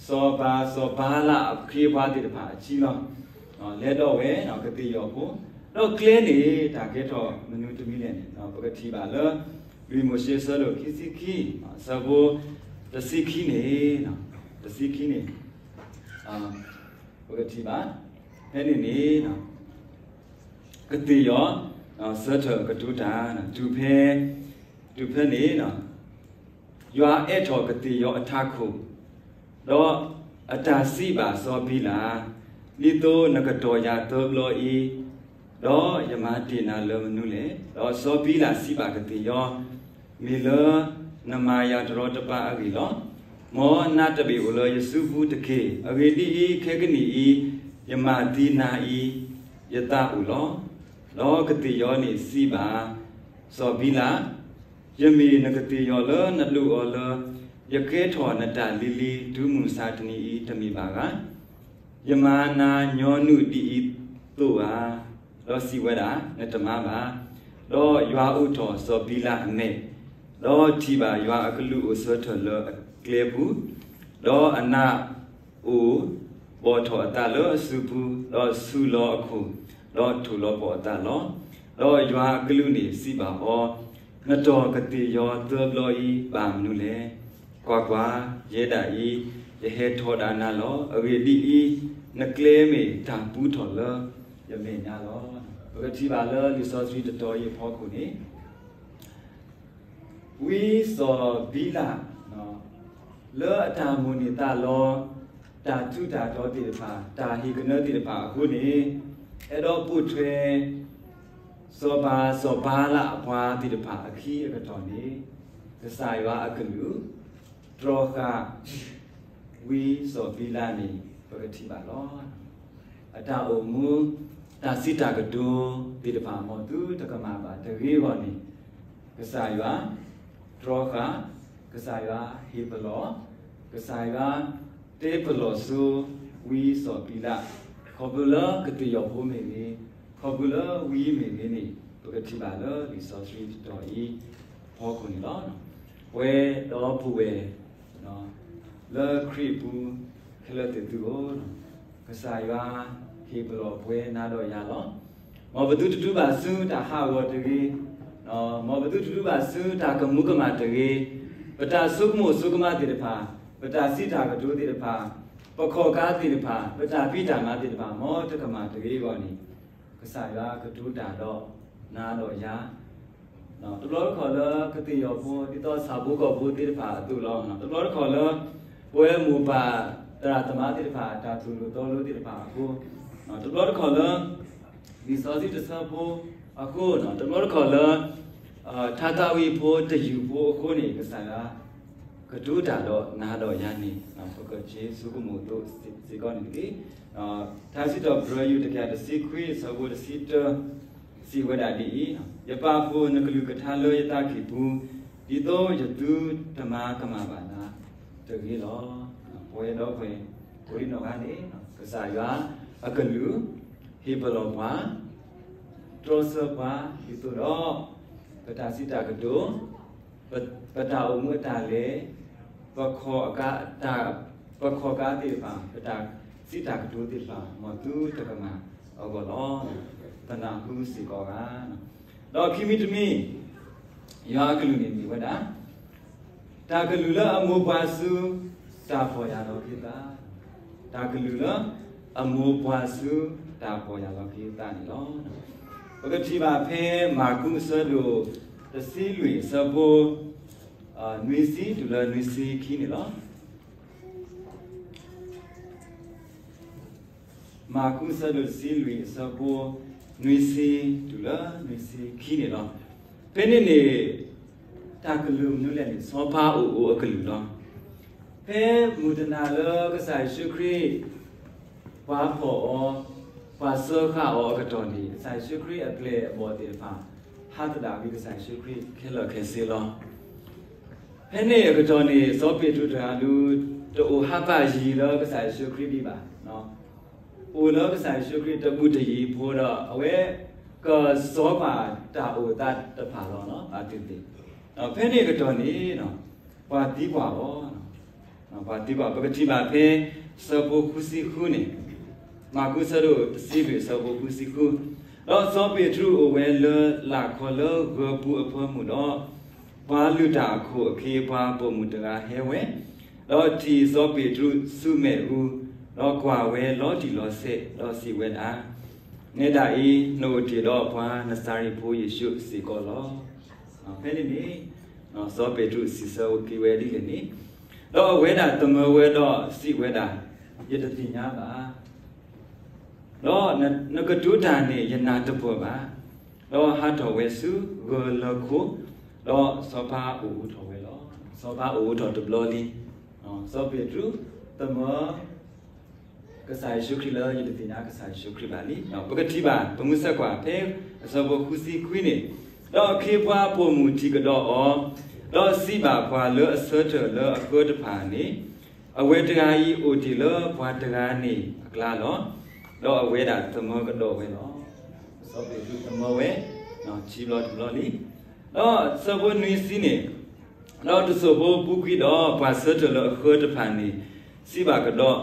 စီၤပၤစီၤပၤလးအခ့အပှၤသ့ၣ်တဖၣ်အခံလီၤ. လဲၤဒီးဝဲ ကသ့ၣ်ယီၤဖိ, ဒီးကျဲန့ၣ် တၢ်ကဲထီၣ်မနုၤတမံၤလဲၣ်န့ၣ် ပကထံၣ်ဘၣ်လၢ လွံၢ်မိၤၡ့အဆၢဒိၣ်ခံဆံခံ အဆၢဖိ တဆံခံန့ၣ်, တဆံခံန့ၣ် ပကထံၣ်ဘၣ်, ဖဲန့ၣ်န့ၣ် ကသ့ၣ်ယီၤ ဆၢထၢၣ်ကတိၤတၢ် တုၤဖဲ, တုၤဖဲန့ၣ် ယွၤအဲးထီၣ်ကသ့ၣ်ယီၤအထးခိၣ်, ဒီးအတၢ်စံးဘၣ်စီၤဘံလး, ဒ်သိးနကတီၢ်ယၤသၢဘျီအံၤ, ဒီးယမၤတ့ၢ်နၤလၢမနုၤလဲၣ်. ဒီးစီၤဘံလးစံးဘၣ်ကသ့ၣ်ယီၤ, မ့ၢ်လၢနမၤယၤတရီတပါအဂ့ၢ်လီၤ. မ်နးတဘ့ၣ်အိၣ်လၢယစုပူၤတက့ၢ်. အဂ့ၢ်ဒ်အံၤ, ခဲကနံၣ်အံၤ ယမၤသံနၤအံၤ ယသးအိၣ်လီၤ. ဒီးကသ့ၣ်ယီၤန့ၣ်စံးဘၣ် စီၤဘံလး, ယမ့ၢ်နကသ့ၣ်ယီၤလၢနဒိးအီၤလၢ ယကဲထီၣ်နတၢ်လံၤလံၤ တုၤမုၢ်မဆါတနံၤအံၤ တမ့ၢ်ဘၣ်ဧါ. ယမၤနၤညီနုၢ်ဒ်အံၤသိးဧါ. ဒီးစံးဝဲဒၣ်, နတမၤဘၣ်. ဒီးယွၤအိးထီၣ်စီၤဘံလးအမဲာ်, ဒီးထံၣ်ဘၣ်ယွၤအကလူးအိၣ်ဆၢထၢၣ်လၢအကျဲပူၤ, ဒီးအနး အိၣ်ဘီၣ်ထီၣ်အသးလၢအစုပူၤ, ဒီးဆူၣ်လီၤအခိၣ်, ဒီးထိၣ်လီၤပှီၢ်အသးလီၤ. ဒီးယွၤအကလူးန့ၣ်စံးဘၣ်အီၤ, နတီၢ်ကသ့ၣ်ယီၤသၢဘျီအံၤဘၣ်မနုၤလဲၣ်. ကွၢ်ကွၢ်, ယဲဒၣ်အံၤ ယဟဲထီဒါနၤလီၤ. အဂ့ၢ်ဒ်အံၤ, နကျဲမ့ၢ်တၢ်ပူထီၣ်လၢယမဲာ်ညါလီၤ. ပကထံၣ်ဘၣ်လၢလံာ်စီဆှံတတီၤအံၤအဖီခိၣ်န့ၣ် ဝံစီၤဘံလး လၢအတၢ်မိၣ်န့ၢ်သးလီ တၢ်ထူးတၢ်တီၤသ့ၣ်တဖၣ် တၢ်ဟ့ၣ်ကနၢသ့ၣ်တဖၣ်အဃိန့ၣ် အဲၣ်ဒိးပိာ်ထွဲ စီၤပၤစီၤပၤလးအပှၤသ့ၣ်တဖၣ်အခံအကတီၢ်န့ၣ် ကစၢ်ယွၤအကလူး တြီဃာ် ဝံစီၤဘံလးန့ၣ် ပကထံၣ်ဘၣ်လီၤ. အတၢ်အိၣ်မူ တၢ်စံးတၢ်ကတိၤသ့ၣ်တဖၣ် မ်သုတကမၣ်ဘၣ်တဂ့ၤအဂီၢ်န့ၣ် ကစၢ်ယွၤ တြီဃာ်, ကစၢ်ယွၤဟ့ၣ်ပလီၢ်, ကစၢ်ယွၤ တဲပလီၢ်ဆိ ဝံစီၤဘံလး, ခီဖျိလၢကသ့ၣ်ယီၤဖိမ့ၢ်ဂ့ၤ, ခီဖျိလၢဝံမ့ၢ်ဂ့ၤန့ၣ် ပကထံၣ်ဘၣ်လၢလံာ်စီဆှံတတီၤအံၤ အဖီခိၣ်န့ၣ်လီၤ. ပဝဲဒီပုၢ်ဝဲၢ် လၢခရံာ်အပူၤ ခဲလၢာ်သ့ၣ်သုဧၢ, ကစၢ်ယွၤ ဟ့ၣ်ပလီၢ်ပှဲၤနၤဒီးယၤလီၤ. မ်ပသုတဒူဘၣ်ဆူတၢ်ဟးဂီၤတဂ့ၤ, မ်ပသုတဒူဘၣ်ဆူတၢ်ကမူကမၣ်တဂ့ၤ, ပတၢ်ဆိကမိၣ်ဆိကမးသ့ၣ်တဖၣ်, ပတၢ်စံးတၢ်ကတိၤသ့ၣ်တဖၣ်, ပခီၣ်ကါသ့ၣ်တဖၣ်, ပတၢ်ဖံးတၢ်မၤသ့ၣ်တဖၣ် မ်တကမၣ်တဂ့ၤအဂီၢ်န့ၣ် ကစၢ်ယွၤကတိၤတၢ်ဒီးနၤဒီးယၤ တဘျီတခီၣ်လၢကသ့ၣ်ယီၤဖိ ဒ်သိးဆၣ်ဖိကီၢ်ဖိသ့ၣ်တဖၣ်အသိးလီၤ. တဘျီတခီၣ်လၢ ပဝဲမိၢ်ပၢ်သရၣ်သမါသ့ၣ်တဖၣ် တၢ်သိၣ်လိသီလိသ့ၣ်တဖၣ်အဃိ, တဘျီတခီၣ်လၢ လံာ်စီဆှံတဆၢဖိအဃိ, တဘျီတခီၣ်လၢ ထါသးဝံၣ်ဖိတယုၢ်ဖိအဃိန့ၣ် ကစၢ်ယွၤ ကတိၤတၢ်ဒီးနၤဒီးယၤန့ၣ် ပကက့ၤဆိကမိၣ်သိးစ့ၢ်ကီးန့ၣ်တက့ၢ်. ထါစံးထီၣ်ပတြၢၤ ယူၢ်တကယၤတဆံခွံ အဆၢဖိတဆံတၢ စံးဝဲဒၣ်ဒ်အံၤ, ယပာ်ဖှိၣ်နကလုၢ်ကထါလၢယသးကံၢ်ပူၤ, ဒ်သိးယသုတမၤကမၣ်ဘၣ်နၤတဂ့ၤလီၤ. ပဝဲဒီပုၢ်ဝဲၢ်ကိးဒံနီၢ်ဂၤန့ၣ် ကစၢ်ယွၤအကလုၢ် ဟ့ၣ်ပလီၢ်ပှၤ, တြီဆၢပှၤ ဒ်သိးဒီး ပတၢ်စံးတၢ်ကတိၤ, ပတၢ်အိၣ်မူအတၢ်လဲၤ, ပခီၣ်အကါတၢ်, ပခီၣ်ကါသ့ၣ်တဖၣ်, ပတၢ်စံးတၢ်ကတိၤသ့ၣ်တဖၣ် မ်သုတကမၣ်အဂီၢ်လီၤ. ပနၢ်ဟူစ့ၢ်ကီးဂၤ ဒီးခံမံၤတမံၤ ယွၤအကလုၢ်န့ၣ်မ့ၢ်ဝဲဒၣ် တၢ်ကလုၢ်လၢအမိၢ်ပှၢ်ဆူ တၢ်ပီၢ်ယၢ်လီၤက့ၤသး, တၢ်ကလုၢ်လၢအမိၢ်ပှၢ်ဆူတၢ်ပီၢ်ယၢ်လီၤက့ၤသးန့ၣ်လီၤ. ပကထံၣ်ဘၣ်ဖဲမၢ်ကူးအဆၢဒိၣ်တဆံလွံၢ်အဆၢဖိ နွံဆံတုၤလၢနွံဆံခံန့ၣ်လီၤ. မၢ်ကူးအဆၢဒိၣ်တဆံလွံၢ်အဆၢဖိ နွံဆံတုၤလၢနွံဆံခံန့ၣ်လီၤ. ဖဲန့ၣ်န့ၣ် တၢ်ကလုၢ်မနုၤလဲၣ်န့ၣ် စီၤပၤအိၣ်အိၣ်အကလုၢ်လီၤ. ဖဲမုၢ်တနၤလၢကစၢ်ယ့ၣ်ၡူးခရံာ် ပှၤဖီၣ်အီၤ, ပှၤစၢဃာ်အီၤအကတီၢ်န့ၣ် ကစၢ်ယ့ၣ်ၡူးခရံာ်အပျဲၢ်အဘီၣ်သ့ၣ်တဖၣ် ဟးသဒၣ်ဝံၤကစၢ်ယ့ၣ်ၡူးခရံာ်ခဲလၢာ်ခဲဆ့လီၤ. ဖဲန့ၣ်အကတီၢ်န့ၣ် စီၤပ့းတရူးတဂၤဒုး တအိၣ်ဟးပာ်ယံၤလၢကစၢ်ယ့ၣ်ၡူးခရံာ်ဒံးဘၣ်. အိၣ်လၢကစၢ်ယ့ၣ်ၡူးခရံာ်တဘူးတယံၤဖိဒီး အဝဲကစီၤပၤတၢ်အိၣ်သးတဖၣ်လီၤ. အတုသ့ၣ် ဖဲန့ၣ်အကတီၢ်န့ၣ် ပှၤသံကွၢ်အီၤ, ပှၤသံကွၢ် ပကထံၣ်ဘၣ်ဖဲ ဆၢဖိဃုဆံဃုန့ၣ်, မၢ်ကူးဆၢဒိၣ်တဆံလွံၢ် ဆၢဖိဃုဆံဃု, ဒီးစီၤပ့းတရူးအိၣ်ဝဲလၢလၢ်ခီလၢဂၢၤပူၤအဖၢမုၢ်ဒီး ပှၤလုၢ်တၢ်အခိၣ်အခ့အပှၤပိာ်မုၣ်တဂၤဟဲဝဲ, ဒီးထံၣ်စီၤပ့းတရူးဆူမဲာ်အူ, ဒီးကွၢ်ဝဲလီၤတံၢ်လီၤဆဲး, ဒီးစံးဝဲဒၣ်, နဲဒၣ်အံၤ နအိၣ်တ့ၢ်ဒီးပှၤနစၤရ့းဖိယ့ၣ်ၡူးစ့ၢ်ကီးလီၤ. ဖဲန့ၣ်န့ၣ် စီၤပ့းတရူးစံးဆၢက့ၤဝဲဒ်လဲၣ်န့ၣ်, ဒီးအဝဲဒၣ်သမၢဝဲဒီးစံးဝဲဒၣ်, ယတသ့ၣ်ညါဘၣ် ဒီးနကတိၤတၢ်န့ၣ်ယနၢ်တပၢၢ်ဘၣ်, ဒီးဟးထီၣ်ဝဲဆူဂၢၤလၢခိ, ဒီးစီၤပၤအိၣ်အိးထီၣ်ဝဲလီၤ. စီၤပၤအိၣ်အိးထီၣ်တဘျီလံ, စီၤပ့းတရူးသမၢ ကစၢ်ယ့ၣ်ၡူးခရံာ်လၢယတသ့ၣ်ညါကစၢ်ယ့ၣ်ၡူးခရံာ်ဘၣ်လံ. ပကထံၣ်ဘၣ် ပမုၢ်ဆ့ၣ်ကွၢ်ဖဲအဆၢဖိဃုဆံခွံန့ၣ်, ဒီးအခ့အပှၤပိာ်မုၣ်ထံၣ်ကဒီးအီၤ, ဒီးစံးဘၣ်ပှၤလၢအဆၢထၢၣ်လၢအဃၢတဖၣ်န့ၣ်, အဝဲတဂၤအံၤအိၣ်တ့ၢ်လၢပှၤတဂၤန့ၣ်အကျါလီၤ. ဒီးအဝဲဒၣ်သမၢကဒီးဝဲလီၤ. စီၤပ့းတရူးသမၢဝဲ ခံဘျီတဘျီလံ. ဒီးဆၢဖိနွံဆံန့ၣ်, ဒီးတစိၢ်ဖိပူၤကွံာ်ဒီး ပှၤဆၢထၢၣ်လၢအဃၢတဖၣ်န့ၣ် စံးဘၣ်ကဒီး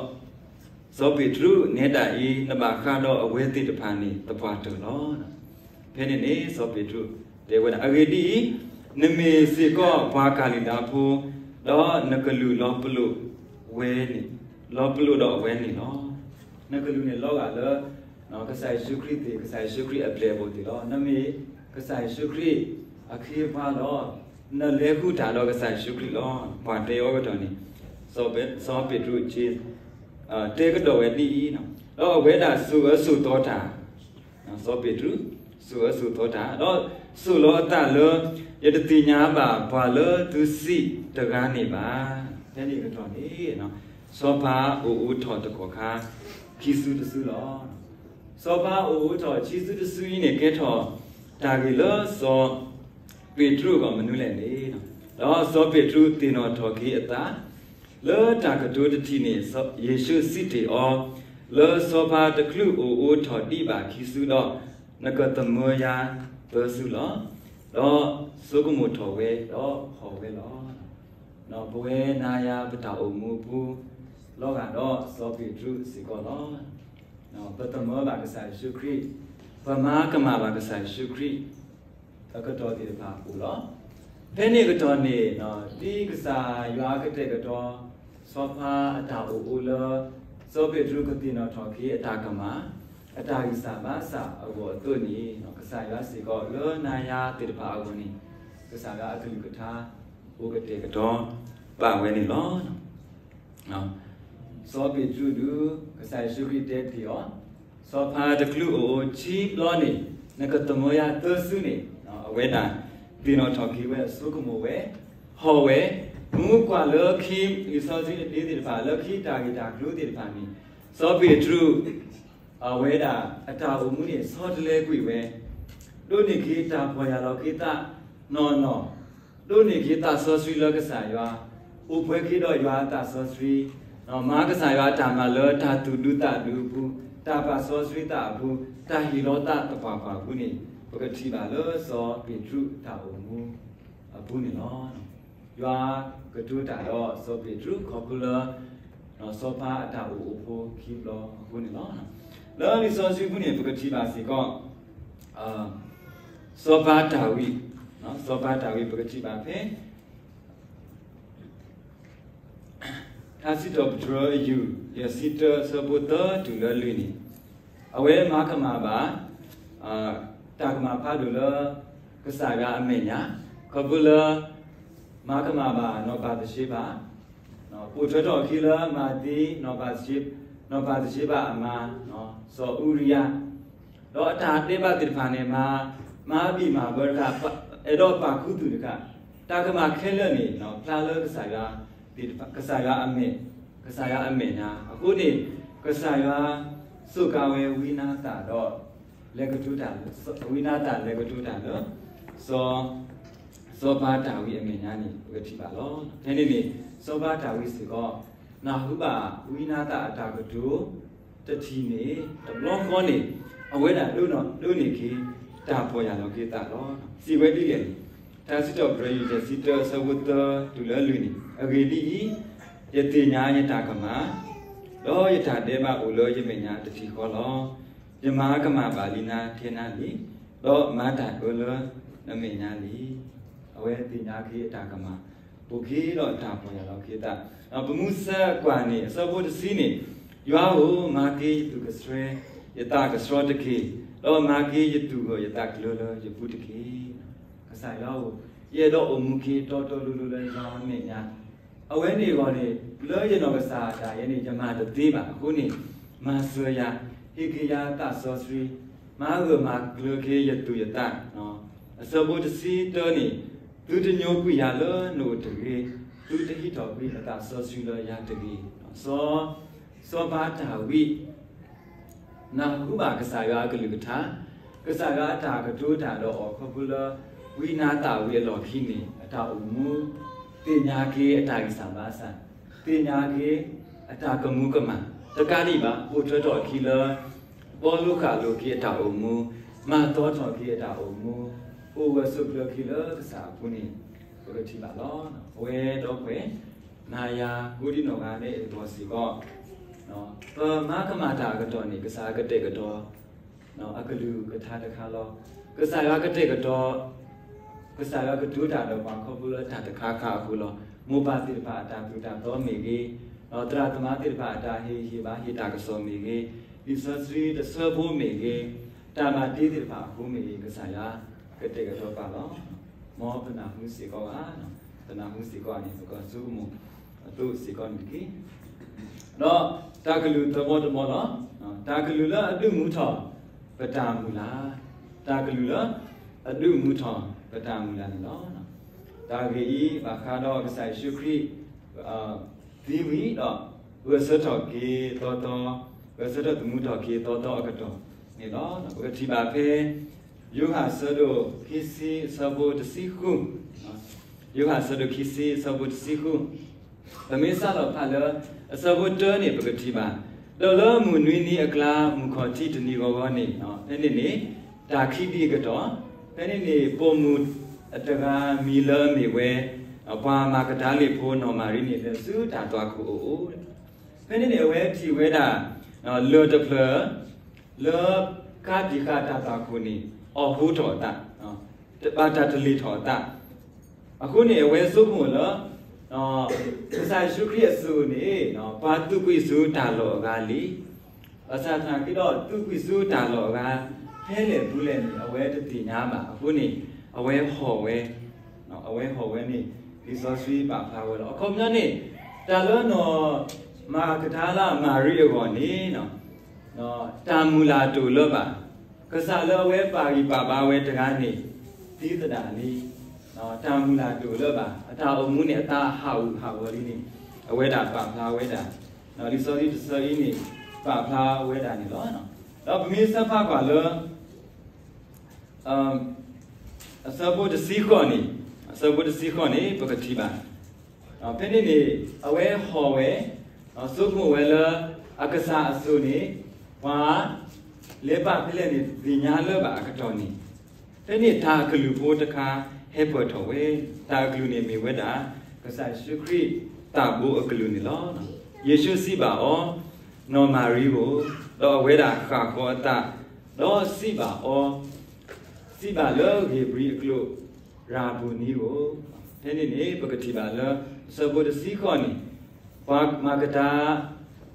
စီၤပ့းတရူး, နဲဒၣ်အံၤ နဘၣ်ဃးဒီးအဝဲသ့ၣ်တဖၣ်န့ၣ် သပှၢ်တၢၢ်လီၤ. ဖဲန့ၣ်န့ၣ် စီၤပ့းတရူးတဲဝဲဒၣ်, အဂ့ၢ်ဒ်အံၤ, နမ့ၢ်စ့ၢ်ကီးပှၤကၤလံၤလါဖိ, ဒီးနကလုၢ်လီၤပလိာ်ဝဲန့ၣ်, လီၤပလိာ်ဒီးအဝဲန့ၣ်လီၤ. နကလုၢ်န့ၣ်လီၤဂာ်လၢ ကစၢ်ယ့ၣ်ၡူးခရံာ်သ့ၣ်, ကစၢ်ယ့ၣ်ၡူးခရံာ်အပျဲၢ်အဘီၣ်သ့ၣ်လီၤ. နမ့ၢ်ကစၢ်ယ့ၣ်ၡူးခရံာ်အခ့အပှၤလီၤ. နလဲၤဃုာ်တၢ်ဒီးကစၢ်ယ့ၣ်ၡူးခရံာ်လီၤ. ပှၤတဲအီၤအကတီၢ်န့ၣ်, စီၤပ့းတရူးက့ တဲကဒီးဝဲဒ်အံၤ, ဒီးအဝဲဒၣ်စိာ်အၢစိာ်သီတၢ်, စီၤပ့းတရူး စိာ်အၢစိာ်သီတၢ်, ဒီးစိာ်လီၤအသးလၢ ယတသ့ၣ်ညါဘၣ်ပှၤလၢသုစံးတဂၤန့ၣ်ဘၣ်. ဖဲန့ၣ်အကတီၢ်န့ၣ် စီၤပၤအိၣ်အိးထီၣ်တကီၢ်ခါ ခံစုတစုလီၤ. စီၤပၤအိၣ်အိးထီၣ်ခံစုတစုအံၤန့ၣ် ကဲထီၣ်တၢ်ဂ့ၢ်လၢစီၤပ့းတရူးအဂီၢ်မနုၤလဲၣ်န့ၣ်, ဒီးစီၤပ့းတရူးသ့ၣ်နီၣ်ထီၣ်က့ၤအသး လၢတၢ်ကတိၤတထံၣ်န့ၣ် ယ့ၣ်ၡူးစံးတ့ၢ်အီၤ, လၢစီၤပၤတချုးအိၣ်အိးထီၣ်ဒံးဘၣ်ခံစုဒီး, နကသမၢယၤသၢစုလီၤ. ဒီးဆိကမိၣ်ထီၣ်ဝဲဒီးဟီၣ်ဝဲလီၤ. ပဝဲနၤယၤပတၢ်အိၣ်မူအပူၤ လီၤဂာ်ဒီးစီၤပ့းတရူးစ့ၢ်ကီးလီၤ. ပသမၢဘၣ်ကစၢ်ယ့ၣ်ၡူးခရံာ်, ပမၤကမၣ်ဘၣ်ကစၢ်ယ့ၣ်ၡူးခရံာ် အကတီၢ်သ့ၣ်တဖၣ်အပူၤလီၤ. ဖဲန့ၣ်အကတီၢ်န့ၣ် ဒ်ကစၢ်ယွၤကတဲာ်ကတီၤ စီၤပၤအတၢ်အိၣ်အိးလၢ စီၤပ့းတရူးကသ့ၣ်နီၣ်ထီၣ်က့ၤအတၢ်ကမၣ်, အတၢ်ဂံၢ်စၢ်ဘါစၢ်အဂီၢ်အသိးန့ၣ်, ကစၢ်ယွၤစ့ၢ်ကီးလၢနၤယၤသ့ၣ်တဖၣ်အဂီၢ်န့ၣ်, ကစၢ်ယွၤအကလုၢ်ကထါ အိၣ်ကတဲာ်ကတီၤပာ်ဝဲန့ၣ်လီၤ. စီၤပ့းတရူးဒုး ကစၢ်ယ့ၣ်ၡူးခရံာ်တဲတ့ၢ်အီၤ, စီၤပၤတချုးအိၣ်အိးခံဘျီန့ၣ် နကသမၢယၤသၢစုန့ၣ်, အဝဲဒၣ်သ့ၣ်နီၣ်ထီၣ်က့ၤဝဲ ဆိကမိၣ်ဝဲ, ဟီၣ်ဝဲ, မ့ၢ်ကွၢ်လၢခံ လံာ်စီဆှံတဆၢသ့ၣ်တဖၣ် လၢခံတၢ်ဂ့ၢ်တၢ်ကျိၤသ့ၣ်တဖၣ်န့ၣ်, စီၤပ့းတရူး အဝဲဒၣ်အတၢ်အိၣ်မူန့ၣ် ဆီတလဲကွံာ်ဝဲ, ဒိးန့ၢ်က့ၤတၢ်ပီၢ်ယၢ်လီၤက့ၤသးနီၢ်နီၢ်, ဒိးန့ၢ်က့ၤသးစီဆှံလၢကစၢ်ယွၤ, အိၣ်ပှဲၤက့ၤဒီးယွၤအသးစီဆှံ, မၤကစၢ်ယွၤအတၢ်မၤလၢတၢ်သူၣ်ဒူသးဒူအပူၤ, တၢ်ပာ်စီဆှံသးအပူၤ, တၢ်ဟ့ၣ်လီၤသးသပှၢ်ပှၢ်အပူၤန့ၣ် ပကထံၣ်ဘၣ်လၢစီၤပ့းတရူးအတၢ်အိၣ်မူအပူၤန့ၣ်လီၤ. ယွၤကတိၤတၢ်ဒီးစီၤပ့းတရူးခီဖျိလၢ စီၤပၤအတၢ်အိၣ်အိၣ်ဖိခံဘျီအဃိန့ၣ်လီၤ. လၢလံာ်စီဆှံပူၤန့ၣ် ပကထံၣ်ဘၣ်စ့ၢ်ကီး စီၤပၤတၢ်ဝံ, စီၤပၤတၢ်ဝံ ပကထံၣ်ဘၣ်ဖဲ ထါစံးထီၣ်ပတြၢၤအယူၢ် ယဲၢ်ဆံတၢ အဆၢဖိသၢတုၤလၢလွံၢ်န့ၣ်, အဝဲမၤကမၣ်ဘၣ် တၢ်ကမၣ်ဖးဒိၣ်လၢ ကစၢ်ယွၤအမဲာ်ညါ, ခီဖျိလၢ မၤကမၣ်ဘၣ်နီၢ်ဘၤသရှ့ဘၤ, ပိာ်ထွဲထီၣ်အခံလၢမၤသံ နီၢ်ဘၤသရှ့ဘၤအမါ စီၤအူရံယၤ, ဒီးအတၢ်ဒဲးဘးသ့ၣ်တဖၣ်န့ၣ် မၤ မၤဘံၣ်မၤဘၢတခါ, အဲၣ်ဒိးပာ်ခူသူၣ်တခါ, တၢ်ကမၣ်ခဲလၢာ်န့ၣ် ဖျါလၢကစၢ်ယွၤ ကစၢ်ယွၤအမဲာ်, ကစၢ်ယွၤအမဲာ်ညါအဃိန့ၣ်, ကစၢ်ယွၤစူးကါဝဲဝံနါသၣ်ဒီး လဲၤကတိၤတၢ်လၢ ဝံနါသၣ်လဲၤကတိၤတၢ်လၢ စီၤ စီၤပၤတၢ်ဝံအမဲာ်ညါန့ၣ် ပကထံၣ်ဘၣ်လီၤ. ဖဲန့ၣ်န့ၣ် စီၤပၤတၢ်ဝံစ့ၢ်ကီး နၢ်ဟူဘၣ်ဝံနါသၣ်အတၢ်ကတိၤ တထံၣ်န့ၣ် တဘျီဃီန့ၣ် အဝဲဒၣ်ဒိးန့ၢ်က့ၤ တၢ်ပီၢ်ယၢ်လီၤက့ၤသးလီၤ. စံးဝဲဒ်လဲၣ်န့ၣ်, ထါစံးထီၣ်ပတြၢၤ ယဲၢ်ဆံတၢ အဆၢဖိသၢတုၤလၢလွံၢ်န့ၣ်, အဂ့ၢ်ဒ်အံၤ, ယသ့ၣ်ညါယတၢ်ကမၣ်, ဒီးယတၢ်ဒဲးဘးအိၣ်လၢယမဲာ်ညါတထံၣ်ဃီလီၤ. ယမၤကမၣ်ဘၣ်လံနၤထဲနၤလံ, ဒီးမၤတၢ်အၢလၢနမဲာ်ညါလံ. အဝဲသ့ၣ်ညါက့ၤအတၢ်ကမၣ် အိၣ်က့ၤဒီးတၢ်ပီၢ်ယၢ်လီၤက့ၤသး, ပမူဆၢကွၢ်န့ၣ် အဆၢဖိတဆံန့ၣ်, ယွၤဧၢ, မၤက့ၤယသူၣ်ကဆှဲ ယသးကဆှီတက့ၢ်, ဒီးမၤက့ၤယသူၣ်ဂၢၢ်ယသးကျၢၤလၢယပူၤတက့ၢ်. ကစၢ်ယွၤဧၢ, ယအဲၣ်ဒိးအိၣ်မူက့ၤတီတီလိၤလိၤလၢယွၤအမဲာ်ညါ, အဝဲန့ၣ်အဂီၢ်န့ၣ် လၢယနီၢ်ကစၢ်အတၢ်အံၤန့ၣ် ယမၤတသ့ဘၣ်အဃိန့ၣ်, မၤစၢၤယၤ, ဟ့ၣ်က့ၤယၤသးစီဆှံ, မၤဂၢၢ်မၤကျၢၤက့ၤယသူၣ်ယသး, အဆၢဖိတဆံတၢန့ၣ်, သုတညိကွံာ်ယၤလၢနအိၣ်တဂ့ၤ, သုတဟံးထီၣ်ကွံာ်အသးစီဆှံလၢယၤတဂ့ၤ. စီၤ စီၤပၤတၢ်ဝံ နၢ်ဟူဘၣ်ကစၢ်ယွၤအကလုၢ်ကထါ, ကစၢ်ယွၤအတၢ်ကတိၤတၢ်ဒီးအီၤခီဖျိလၢ ဝံနါသၣ်ဝံအလီၢ်ခံန့ၣ် အတၢ်အိၣ်မူ, သ့ၣ်ညါက့ၤအတၢ်ဂံၢ်စၢ်ဘါစၢ်, သ့ၣ်ညါက့ၤအတၢ်ကမူကမၣ်, တကးဒံးဘၣ် ပိာ်ထွဲထီၣ်အခံလၢ ပီလူးဃာ်လိာ်က့ၤအတၢ်အိၣ်မူ, မၤသီထီၣ်က့ၤအတၢ်အိၣ်မူ, အိၣ်ဂၢၢ်ဆိးကျၢၤက့ၤလၢကစၢ်အပူၤန့ၣ် ပကထံၣ်ဘၣ်လီၤ. အဝဲဒီပုၢ်ဝဲၢ် နၤယၤကိးဒံနီၢ်ဂၤဒဲးအဂီၢ်စ့ၢ်ကီး, ပမၤကမၣ်တၢ်အကတီၢ်န့ၣ် ကစၢ်ယွၤကတဲာ်ကတီၤ အကလုၢ်ကထါတခါလီၤ. ကစၢ်ယွၤကတဲာ်ကတီၤ, ကစၢ်ယွၤကတိၤတၢ်ဒီးပှၤခီဖျိလၢတၢ်တခါခါအဃိလီၤ. မိၢ်ပၢ်သ့ၣ်တဖၣ်အတၢ်သိၣ်တၢ်သီမ့ၢ်ဂ့ၤ, သရၣ်သမါသ့ၣ်တဖၣ်အတၢ်ဟ့ၣ်ဟ့ၣ်ဘါဟ့ၣ်တၢ်ကစီၣ်မ့ၢ်ဂ့ၤ, လံာ်စီဆှံတဆၢဖိမ့ၢ်ဂ့ၤ, တၢ်မၤတ့သ့ၣ်တဖၣ်အဃိမ့ၢ်ဂ့ၤ ကစၢ်ယွၤကတဲာ်ကတီၤပာ်လီၤ. မ်ပနၢ်ဟူစ့ၢ်ကီးဧါ, ပနၢ်ဟူစ့ၢ်ကီးန့ၣ် ပကဆိကမိၣ်အသိးစ့ၢ်ကီးန့ၣ်တက့ၢ်. ဒီးတၢ်ကလုၢ်သၢဘီတဘီလီၤ. တၢ်ကလုၢ်လၢအဒုးမူထီၣ်ပတၢ်မုၢ်လၢ်, တၢ်ကလုၢ်လၢအဒုးမူထီၣ်ပတၢ်မုၢ်လၢ်န့ၣ်လီၤ. တၢ်ဂ့ၢ်အံၤ ဘၣ်ဃးဒီးကစၢ်ယ့ၣ်ၡူးခရံာ် သံဝံၤဒီး ဂဲၤဆၢထၢၣ်က့ၤသီသီ, ဂဲၤဆၢထၢၣ်သမူထီၣ်က့ၤသီသီအကတီၢ်န့ၣ်လီၤ. ပကထံၣ်ဘၣ်ဖဲ ယိၤဟၣ်အဆၢဒိၣ်ခံဆံအဆၢဖိတဆံဃု, ယိၤဟၣ်အဆၢဒိၣ်ခံဆံအဆၢဖိတဆံဃု, ပမ့ၢ်စးထီၣ်ဖးလၢ အဆၢဖိတၢန့ၣ် ပကထံၣ်ဘၣ်, ဒီးလၢမုၢ်နွံနံၤအကျါ မုၢ်ခီၣ်ထံးတနံၤဂီၤဂီၤန့ၣ် ဖဲန့ၣ်န့ၣ် တၢ်ခံးဒံးအကတီၢ်, ဖဲန့ၣ်န့ၣ်ပိာ်မုၣ်တဂၤမံၤလၢအမ့ၢ်ဝဲ ပှၤမၤကဒၤလ့ၣ်ဖိနီၢ်မၤရံန့ၣ် လဲၤဆူတၢ်သွၣ်ခိၣ်အအိၣ်, ဖဲန့ၣ်န့ၣ် အဝဲထံၣ်ဝဲဒၣ် လၢၢ်တဖျၢၣ် လၢကါတံာ်ဃာ်တၢ်သွၣ်ခိၣ်န့ၣ် အီၣ်ဟူထီၣ်အသး, ဘၣ်တၢ်တလ့ၢ်ထီၣ်အသး, အဃိန့ၣ် အဝဲဆိကမိၣ်လၢ ကစၢ်ယ့ၣ်ၡူးခရံာ်အစိၤန့ၣ် ပှၤသူၣ်ကွံာ်ဆူတၢ်လီၢ်အဂၤလံ, ဘၣ်ဆၣ်သနာ်က့ဒီး သူၣ်ကွံာ်ဆူတၢ်လီၢ်အဂၤ ဖဲလဲၣ်ပူၤလဲၣ်န့ၣ် အဝဲတသ့ၣ်ညါဘၣ်. အဃိန့ၣ် အဝဲဟီၣ်ဝဲ, အဝဲဟီၣ်ဝဲန့ၣ် လံာ်စီဆှံပာ်ဖျါဝဲလီၤ. အခီပညီန့ၣ် တၢ်လၢနီၢ်မၤကဒၤလးမၤရံအဂီၢ်န့ၣ် တၢ်မုၢ်လၢ်တအိၣ်လၢၤဘၣ်. ကစၢ်လၢအဝဲပာ်ဂံၢ်ပာ်ဘါဝဲတဂၤန့ၣ် သံသဒၣ်လံ, တၢ်မုၢ်လၢ်တအိၣ်လၢၤဘၣ်. အတၢ်အိၣ်မူန့ၣ် အသးဟးဂူာ်ဟးဂီၤလံန့ၣ် အဝဲဒၣ်ပာ်ဖျါဝဲဒၣ် လံာ်စီဆှံတဆၢအံၤန့ၣ် ပာ်ဖျါဝဲဒၣ်န့ၣ်လီၤ. ဒီးပမ့ၢ်ဆၢဖးကွၢ်လၢ အဆၢဖိတဆံဃိးန့ၣ် အဆၢဖိတဆံဃိးန့ၣ် ပကထံၣ်ဘၣ်. ဖဲန့ၣ်န့ၣ် အဝဲဟီၣ်ဝဲ, ဆိကမိၣ်ဝဲလၢ အကစၢ်အစိၤန့ၣ် ပှၤ လဲၤပာ်ဖဲလဲၣ်န့ၣ် တသ့ၣ်ညါလၢၤဘၣ်အကတီၢ်န့ၣ်, ဖဲန့ၣ်တၢ်အကလုၢ်ဖိတခါ ဟဲပၢၢ်ထီၣ်ဝဲ, တၢ်အကလုၢ်န့ၣ်မ့ၢ်ဝဲဒၣ် ကစၢ်ယ့ၣ်ၡူးခရံာ်သးဘိအကလုၢ်န့ၣ်လီၤ. ယ့ၣ်ၡူးစံးဘၣ်အီၤ, နီၢ်မၤရံဧၢ, ဒီးအဝဲဒၣ်ဃၣ်ဃီၤအသး, ဒီးစံးဘၣ်အီၤ, စံးဘၣ်လၢဧ့ၤဘြံၤအကျိာ်, ရၤဘူနံဧၢ. ဖဲန့ၣ်န့ၣ် ပကထံၣ်ဘၣ်လၢ အဆၢဖိတဆံဃိးန့ၣ်, ပှၤမၤကဒၤ,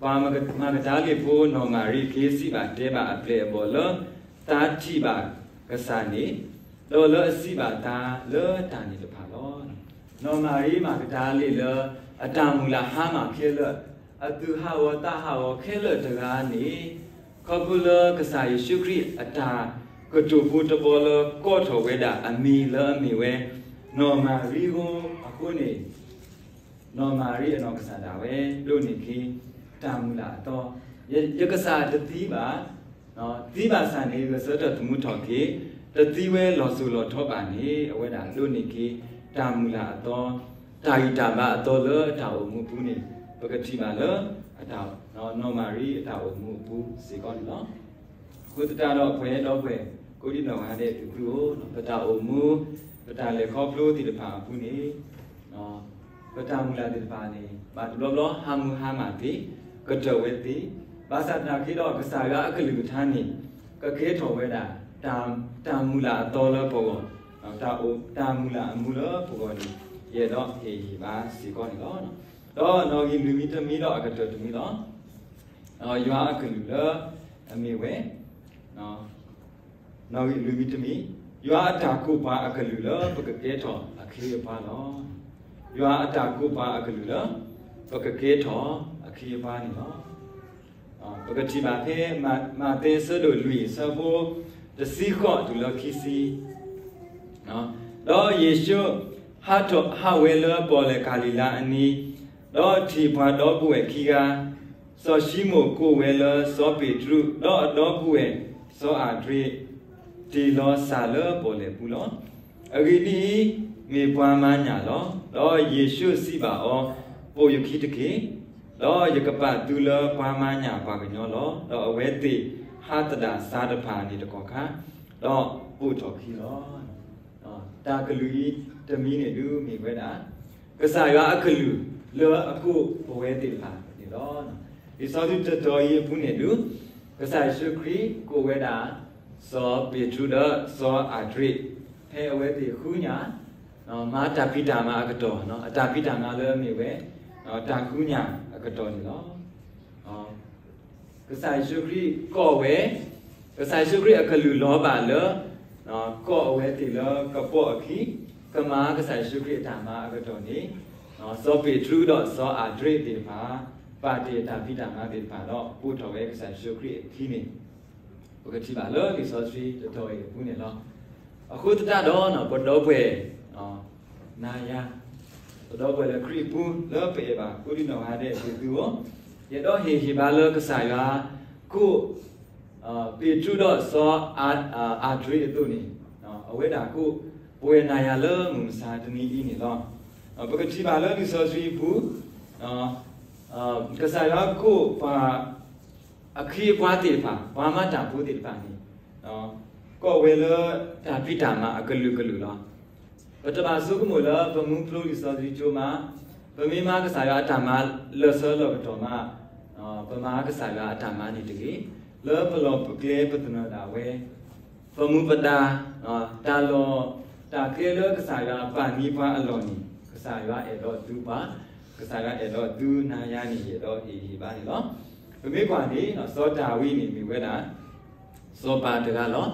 ပှၤမၤကဒၤလ့ၣ်ဖိနီၢ်မၤရံ က့ၤစံးဘၣ်တဲဘၣ်အပျဲၢ်အဘီၣ်လၢ သါထံၣ်ဘၣ်ကစၢ်န့ၣ်, ဒီးလၢအစံးဘၣ်သါလၢတၢ်န့ၣ်တဖၣ်လီၤ. နီၢ်မၤရံမၤကဒၤလ့ၣ်လၢ အတၢ်မုၢ်လၢ်ဟါမၢ်ခဲလၢာ်, အသူၣ်ဟးဂီၤသးဟးဂီၤခဲလၢာ်တဂၤန့ၣ်, ခီဖျိလၢကစၢ်ယ့ၣ်ၡူးခရံာ်အတၢ်ကတိၤဖိတဘီလၢကိးထီၣ်ဝဲဒၣ်အမံၤလၢအမ့ၢ်ဝဲ နီၢ်မၤရံအဃိန့ၣ်, နီၢ်မၤရံအနီၢ်ကစၢ်ဒၣ်ဝဲ ဒိးန့ၢ်က့ၤ တၢ်မုၢ်လၢ်အသီ, ယကစၢ်တသံဘၣ်, သံဘၣ်ဆၣ်န့ၣ် ဂဲၤဆၢထၢၣ်သမူထီၣ်က့ၤ, တသံဝဲလီၤစိၤလီၤထီဘၣ်န့ၣ် အဝဲဒၣ်ဒိးန့ၢ်က့ၤ တၢ်မုၢ်လၢ်အသီ, တၢ်ဂံၢ်တၢ်ဘါအသီလၢအတၢ်အိၣ်မူအပူၤန့ၣ် ပကထံၣ်ဘၣ်လၢ နီၢ်မၤရံအတၢ်အိၣ်မူအပူၤစ့ၢ်ကီးန့ၣ်လီၤ. အဃိသတးဒီး ပှဲၤဒီပုၢ်ဝဲၢ်ကိးဒံနီၢ်ဂၤဒဲး သုသုဧၢ, ပတၢ်အိၣ်မူ, ပတၢ်လဲၤခီဖျိသ့ၣ်တဖၣ်အပူၤန့ၣ်, ပတၢ်မုၢ်လၢ်သ့ၣ်တဖၣ်န့ၣ် ဘၣ်တဘျီဘျီ ဟးမုၢ်ဟါမၢ်သ့, ကတၢၢ်ဝဲသ့, ဘၣ်ဆၣ်သနာ်က့ဒီး ကစၢ်ယွၤအကလုၢ်ကထါန့ၣ် ကကဲထီၣ်ဝဲဒၣ် တၢ်မုၢ်လၢ်အသီလၢပဂီၢ်, တၢ်မုၢ်လၢ်အမူလၢပဂီၢ်န့ၣ် ယအဲၣ်ဒိးဟ့ၣ်ဂံၢ်ဟ့ၣ်ဘါစ့ၢ်ကီးန့ၣ်လီၤ. ဒီးနီၣ်ဂံၢ်လွံၢ်မံၤတမံၤဒီးအကတၢၢ်တမံၤလီၤ. ယွၤအကလုၢ်လၢအမ့ၢ်ဝဲ, နီၣ်ဂံၢ်လွံၢ်မံၤတမံၤ, ယွၤအတၢ်ကိးပှၤအကလုၢ်လၢပကကဲထီၣ်အခ့အပှၤလီၤ. ယွၤအတၢ်ကိးပှၤအကလုၢ်လၢ ပကကဲထီၣ်အခ့အပှၤန့ၣ်လီၤ. ပကထံၣ်ဘၣ်ဖဲ မးသဲအဆၢဒိၣ်လွံၢ်အဆၢဖိ တဆံဃိးတုၤလၢခံဆံ ဒီးယ့ၣ်ၡူးဟးထီၣ်ဟးဝဲလၢပီၣ်လဲၣ်ကၤလံၤလါအနံၤ, ဒီးထံၣ်ပှၤဒီပုၢ်ဝဲၢ်ခံဂၤ, စီၤၡံမိၣ်ကိးဝဲလၢစီၤပ့းတရူး, ဒီးအဒီပုၢ်ဝဲၢ်စီၤအၤဒြ့း, တ့ၢ်လီၤစၢ်လၢပီၣ်လဲၣ်ပူၤလီၤ. အဂ့ၢ်ဒ်အံၤ, မ့ၢ်ပှၤမၤညၣ်လီၤ. ဒီးယ့ၣ်ၡူးစံးဘၣ်အီၤ, ပိာ်ယခံတက့ၢ်. ဒီးယကပာ်သုလၢပှၤမၤညၣ်ပှၤကညီလီၤ. ဒီးအဝဲသ့ၣ်ဟးသဒၣ်ဆါတဖၣ်န့ၣ်တကီၢ်ခါ, ဒီးပိာ်ထီၣ်ခံလီၤ. တၢ်ကလုၢ်အံၤတမံၤန့ၣ်ဒုးမ့ၢ်ဝဲဒၣ် ကစၢ်ယွၤအကလုၢ်လၢအကိးပဝဲသ့ၣ်တဖၣ်န့ၣ်လီၤ. လံာ်စီဆှံတတီၤအံၤအပူၤန့ၣ်ဒုး ကစၢ်ယ့ၣ်ၡူးခရံာ်ကိးဝဲဒၣ် စီၤပ့းတရူးဒီးစီၤအၤဒြ့း, ဖဲအဝဲသ့ၣ်ဃုညၣ်, မၤတၢ်ဖံးတၢ်မၤအကတီၢ်, အတၢ်ဖံးတၢ်မၤလၢအမ့ၢ်ဝဲ တၢ်ဃုညၣ်အကတီၢ်န့ၣ်လီၤ. ကစၢ်ယ့ၣ်ၡူးခရံာ်ကိးဝဲ, ကစၢ်ယ့ၣ်ၡူးခရံာ်အကလုၢ်လီၤဘၣ်လၢ ကိးအဝဲသ့ၣ်လၢကပိာ်အခံ, ကမၤကစၢ်ယ့ၣ်ၡူးခရံာ်အတၢ်မၤအကတီၢ်န့ၣ်, စီၤပ့းတရူးဒီးစီၤအၤဒြ့းသ့ၣ်တဖၣ် ပာ်တ့ၢ်အတၢ်ဖံးတၢ်မၤသ့ၣ်တဖၣ်ဒီး ပိာ်ထီၣ်ဝဲကစၢ်ယ့ၣ်ၡူးခရံာ်အခံန့ၣ် ပကထံၣ်ဘၣ်လၢလံာ်စီဆှံတတီၤအံၤအပူၤန့ၣ်လီၤ. အဃိသတးဒီး ပဒီပုၢ်ဝဲၢ် နၤယၤ, ပဒီပုၢ်ဝဲၢ်လၢခရံာ်အပူၤ လၢပအဲၣ်ဘၣ်ကိးဒံနီၢ်ဂၤဒဲး သုသုဧၢ, ယအဲၣ်ဒိးဟ့ၣ်ဂံၢ်ဟ့ၣ်ဘါလၢကစၢ်ယွၤကိး ပ့းတရူးဒီးစီၤအၤဒြ့းအသိးန့ၣ်, အဝဲဒၣ်ကိးပဝဲနၤယၤလၢမုၢ်မဆါတနံၤအံၤန့ၣ်လီၤ. ပကထံၣ်ဘၣ်လၢလံာ်စီဆှံအပူၤ ကစၢ်ယွၤကိးပှၤ အခ့အပှၤသ့ၣ်တဖၣ်, ပှၤမၤတၢ်ဖိသ့ၣ်တဖၣ်န့ၣ်, ကိးဝဲလၢတၢ်ဖံးတၢ်မၤအကလုာ်ကလုာ်လီၤ. ပတဘၣ်ဆိကမိၣ်လၢပမူဖျိလံာ်စီဆှံကၠိမး, ပမ့ၢ်မၤကစၢ်ယွၤအတၢ်မၤလၢာ်ဆၢလၢာ်ကတီၢ်မး, ပမၤကစၢ်ယွၤအတၢ်မၤန့ၣ်တဂ့ၤ, လၢပလီၢ်ပကျဲပသနၢၣ်ဒၣ်ဝဲ ပမူပဒါ, တၢ်လီၢ်တၢ်ကျဲလၢကစၢ်ယွၤပာ်န့ၢ်ပှၤအလီၢ်န့ၣ် ကစၢ်ယွၤအဲၣ်ဒိးသုပှၤ, ကစၢ်ယွၤအဲၣ်ဒိးသုနၤယၤန့ၣ် ယအဲၣ်ဒိးဟ့ၣ်ဂံၢ်ဟ့ၣ်ဘါန့ၣ်လီၤ. ပမ့ၢ်ကွၢ်န့ၣ် စီၤဒၤဝံးန့ၣ်မ့ၢ်ဝဲဒၣ် စီၤပၤတဂၤလီၤ.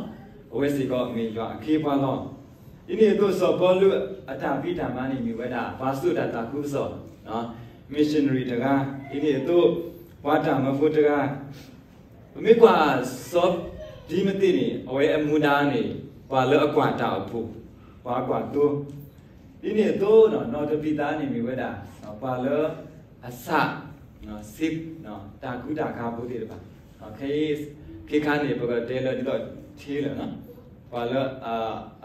အဝဲစ့ၢ်ကီးမ့ၢ်ယွၤအခ့အပှၤလီၤ. ဒ်န့ၣ်အသိးစီၤပီလူးအတၢ်ဖံးတၢ်မၤန့ၣ်မ့ၢ်ဝဲဒၣ် ပှၤစိာ်တၢ်သးခုကစီၣ်, missionary တဂၤ, ဒ်န့ၣ်အသိး ပှၤတၢ်မၢဖိတဂၤ ပမ့ၢ်ကွၢ်စီၤတံၤမသ့းန့ၣ် အဝဲအမူဒါန့ၣ် ပှၤလၢအကွၢ်တၢ်အိၣ်ဖှိၣ်, ပှၤကွၢ်သိ, ဒ်န့ၣ်အသိး နီၢ်တဘံၤသါန့ၣ်မ့ၢ်ဝဲဒၣ် ပှၤလၢအဆး, တၢ်ကူတၢ်ကၤဖိသ့ၣ်တဖၣ်, ခဲအံၤ ခဲခါန့ၣ် ပကတဲလၢဒ်သိး tailor လီၤ. ပှၤလၢ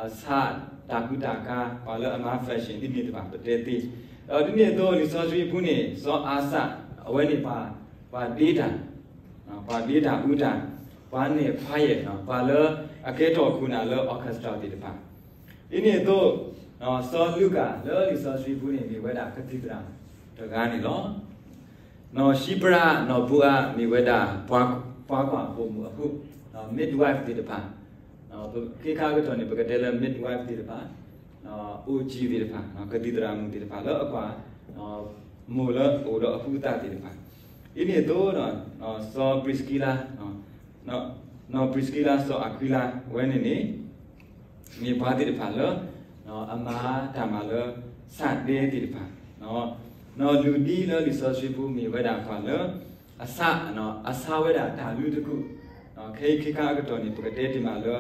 အဆးတၢ်ကူတၢ်ကၤ, ပှၤလၢအမၤ fashion ဒ်န့ၣ်တဖၣ် ပတဲသ့. ဒီးဒ်န့ၣ်အသိး လံာ်စီဆှံပူၤန့ၣ် စီၤအၤစၢ် အဝဲန့ၣ် ပှၤဒ့တၢ်, ပှၤဒ့တၢ်အူတၢ်, ပှၤနဲၣ်ခွါယဲၢ်, ပှၤလၢအကဲထီၣ်ခိၣ်နၢ်လၢ orchestra သ့ၣ်တဖၣ်. ဒ်န့ၣ်အသိး စီၤလူၤကၣ်လၢလံာ်စီဆှံပူၤန့ၣ် မ့ၢ်ဝဲဒၣ်ကသံၣ်သရၣ်တဂၤန့ၣ်လီၤ. နီၢ်ၡံပြး နီၢ်ဘိအး မ့ၢ်ဝဲဒၣ် ပှၤကွၢ်ပိာ်မုၣ်အဖိ, midwife သ့ၣ်တဖၣ်, ပခ့ခါအကတီၢ်န့ၣ် ပကတဲလၢ midwife သ့ၣ်တဖၣ်, အိၣ်ကံသ့ၣ်တဖၣ်, ကသံၣ်သရၣ်မုၣ်သ့ၣ်တဖၣ်လၢအကွၢ် မိၢ်လၢအိၣ်ဒီးအဟုးအသးသ့ၣ်တဖၣ်. ဒ်န့ၣ်အသိး စီၤပြံးစကံလါ, နီၢ်ပြံးစကံလါ စီၤအၤခွံလါ အဝဲန့ၣ်န့ၣ် မ့ၢ်ပှၤသ့ၣ်တဖၣ်လၢ အမၤတၢ်မၤလၢ ဆးဒဲသ့ၣ်တဖၣ်, နီၢ်လူၤဒံလၢလံာ်စီဆှံပူၤ မ့ၢ်ဝဲဒၣ်ပှၤလၢ အဆး, အဆးဝဲဒၣ်တၢ်လုတကူာ်, ခဲအံၤခ့ခါအကတီၢ်န့ၣ် ပကတဲတ့ၢ်မးလၢ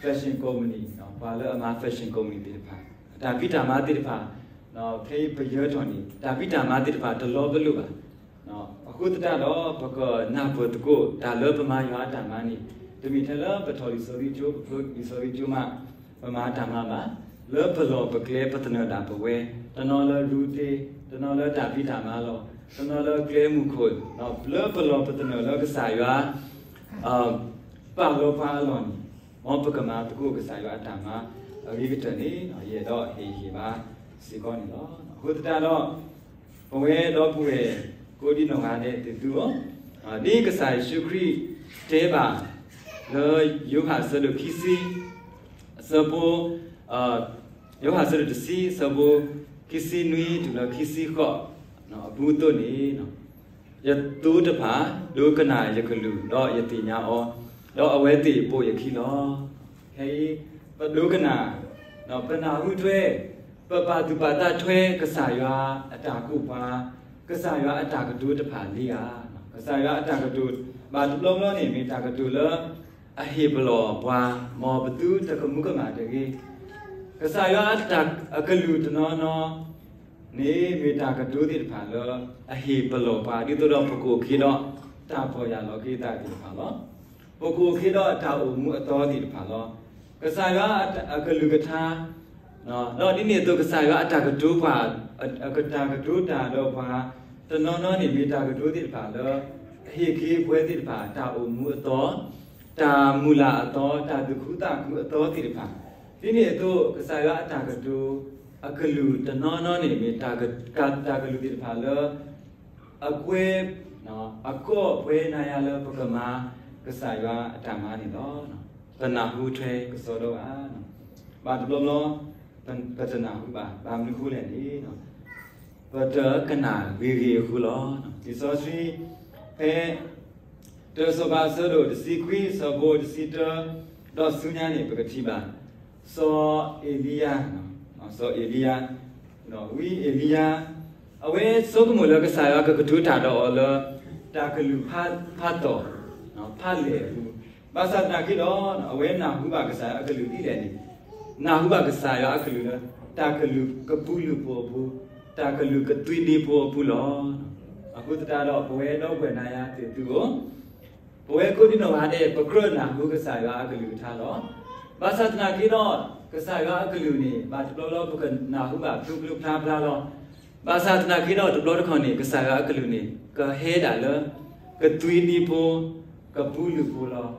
fashion company, ပှၤလၢအမၤ fashion company သ့ၣ်တဖၣ်, တၢ်ဖံးတၢ်မၤသ့ၣ်တဖၣ်, ခဲအံၤပယၢၤထီၣ်န့ၣ် တၢ်ဖံးတၢ်မၤသ့ၣ်တဖၣ်တလီၤပလိာ်ဘၣ်. အဃိသတးဒီး ပကနၢ်ပၢၢ်သကိး တၢ်လၢပမၤယွၤအတၢ်မၤန့ၣ် တမ့ၢ်ထဲလၢပထီၣ်လံာ်စီဆှံကၠိ, ပဖျိလံာ်စီဆှံကၠိမး ပမၤတၢ်မၤဘၣ်. လၢပလီၢ်ပကျဲပသနၢၣ်ဒၣ်ပဝဲ, တနီၤလၢရူတ့, တနီၤလၢတၢ်ဖံးတၢ်မၤလီၢ်, တနီၤလၢကျဲမုၢ်ခိၣ်, လၢပလီၢ်ပသနၢၣ်လၢကစၢ်ယွၤ ပာ်လီၤပှၤအလီၢ်န့ၣ်, မ်ပကမၤသကိးကစၢ်ယွၤအတၢ်မၤအဂ့ၤကတၢၢ်န့ၣ် ယအဲၣ်ဒိးဟ့ၣ်ဂံၢ်ဘါစ့ၢ်ကီးန့ၣ်လီၤ. အဃိသတးဒီး ပဝဲဒီပုၢ်ဝဲၢ် ကိးဒံနီၢ်ဂၤဒဲးသ့ၣ်သုဧၢ, ဒ်ကစၢ်ယ့ၣ်ၡူးခရံာ်တဲဘၣ် လၢယိၤဟၣ်အဆၢဒိၣ်ခံဆံ အဆၢဖိ, ယိၤဟၣ်အဆၢဒိၣ်တဆံ အဆၢဖိ ခံဆံနွံတုၤလၢခံဆံဃိး အပူၤအသိးန့ၣ်, ယသိတဖၣ် ဒိကနၣ်ယကလုၢ် ဒီးယသ့ၣ်ညါအီၤ, ဒီးအဝဲသ့ၣ်ပိာ်ယခံလီၤ. ခဲအံၤ ပဒိကနၣ်, ပနၢ်ဟူထွဲ, ပပာ်သူၣ်ပာ်သးထွဲ ကစၢ်ယွၤအတၢ်ကိးပှၤ, ကစၢ်ယွၤအတၢ်ကတိၤတဖၣ်လံဧါ. ကစၢ်ယွၤအတၢ်ကတိၤ ဘၣ်တဘျီဘျီန့ၣ် မ့ၢ်တၢ်ကတိၤလၢ အဟ့ၣ်ပလီၢ်ပှၤ, မ်ပသုတကမူကမၣ်တဂ့ၤ. ကစၢ်ယွၤအကလုၢ်တနီၤနီၤ န့ၣ်မ့ၢ်တၢ်ကတိၤသ့ၣ်တဖၣ်လၢ အဟ့ၣ်ပလီၢ်ပှၤ ဒ်သိးဒီးပကအိၣ်က့ၤဒီး တၢ်ပီၢ်ယၢ်လီၤက့ၤသးသ့ၣ်တဖၣ်လီၤ. ပကအိၣ်က့ၤဒီးတၢ်အိၣ်မူအသီသ့ၣ်တဖၣ်လီၤ. ကစၢ်ယွၤအကလုၢ်ကထါ, ဒီးဒ်န့ၣ်အသိး ကစၢ်ယွၤအတၢ်ကတိၤပှၤ, အတၢ်ကတိၤတၢ်ဒီးပှၤ တနီၤနီၤန့ၣ် မ့ၢ်တၢ်ကတိၤသ့ၣ်တဖၣ်လၢ အဟ့ၣ်က့ၤပဝဲသ့ၣ်တဖၣ် တၢ်အိၣ်မူအသီ, တၢ်မုၢ်လၢ်အသီ, တၢ်သူၣ်ခုသးခုအသီသ့ၣ်တဖၣ်. ဒ်န့ၣ်အသိး ကစၢ်ယွၤအတၢ်ကတိၤ အကလုၢ်တနီၤနီၤန့ၣ် မ့ၢ်တၢ်ကလုၢ်သ့ၣ်တဖၣ်လၢ အကွဲ, အကီၢ်ပှဲၤနၤယၤလၢပကမၤ ကစၢ်ယွၤအတၢ်မၤန့ၣ်လီၤ. ပနၢ်ဟူထွဲကစီဒီဘၣ်, ဘၣ်တဘျီဘျီ ပတနၢ်ဟူဘၣ်. ဘၣ်မနုၤအဃိလဲၣ်န့ၣ် ပတကနၣ်ဂ့ၤဂ့ၤအဃိလီၤ. လံာ်စီဆှံ ဖဲ တၢစီၤပၤအဆၢဒိၣ်တဆံခွံ အဆၢဖိတဆံတၢ ဒီးဆူညါန့ၣ် ပကထံၣ်ဘၣ် စီၤအ့လံယၤ, စီၤအ့လံယၤ, ဝံအ့လံယၤ အဝဲဆိကမိၣ်လၢကစၢ်ယွၤကကတိၤတၢ်ဒီးအီၤလၢ တၢ်ကလုၢ်ဖးသီၣ် ဖးလဲၢ်အပူၤ, ဘၣ်ဆၣ်သနာ်က့ဒီး အဝဲနၢ်ဟူဘၣ်ကစၢ်ယွၤအကလုၢ်ဒ်လဲၣ်န့ၣ်, နၢ်ဟူဘၣ်ကစၢ်ယွၤအကလုၢ်လၢ တၢ်ကလုၢ်ကပူၤလုာ်ဖိအပူၤ, တၢ်ကလုၢ်ကသွံဒ့ဖိအပူၤလီၤ. အဃိသတးဒီး ပဝဲဒီပုၢ်ဝဲၢ်နၤယၤသ့ၣ်သုဧၢ, ပဝဲကိးဒံနီၢ်ဂၤဒဲး ပကြၢးနၢ်ဟူကစၢ်ယွၤအကလုၢ်ကထါလီၤ. ဘၣ်ဆၣ်သနာ်က့ဒီး ကစၢ်ယွၤအကလုၢ်န့ၣ် ဘၣ်တဘျီဘျီပကနၢ်ဟူဘၣ်ဖျိဖျိဖျါဖျါလီၤ. ဘၣ်ဆၣ်သနာ်က့ဒီး တဘျီတခီၣ်န့ၣ် ကစၢ်ယွၤအကလုၢ်န့ၣ် ကဟဲဒၣ်လၢ ကသွံဒ့ဖိ, ကပူၤလုာ်ဖိလီၤ.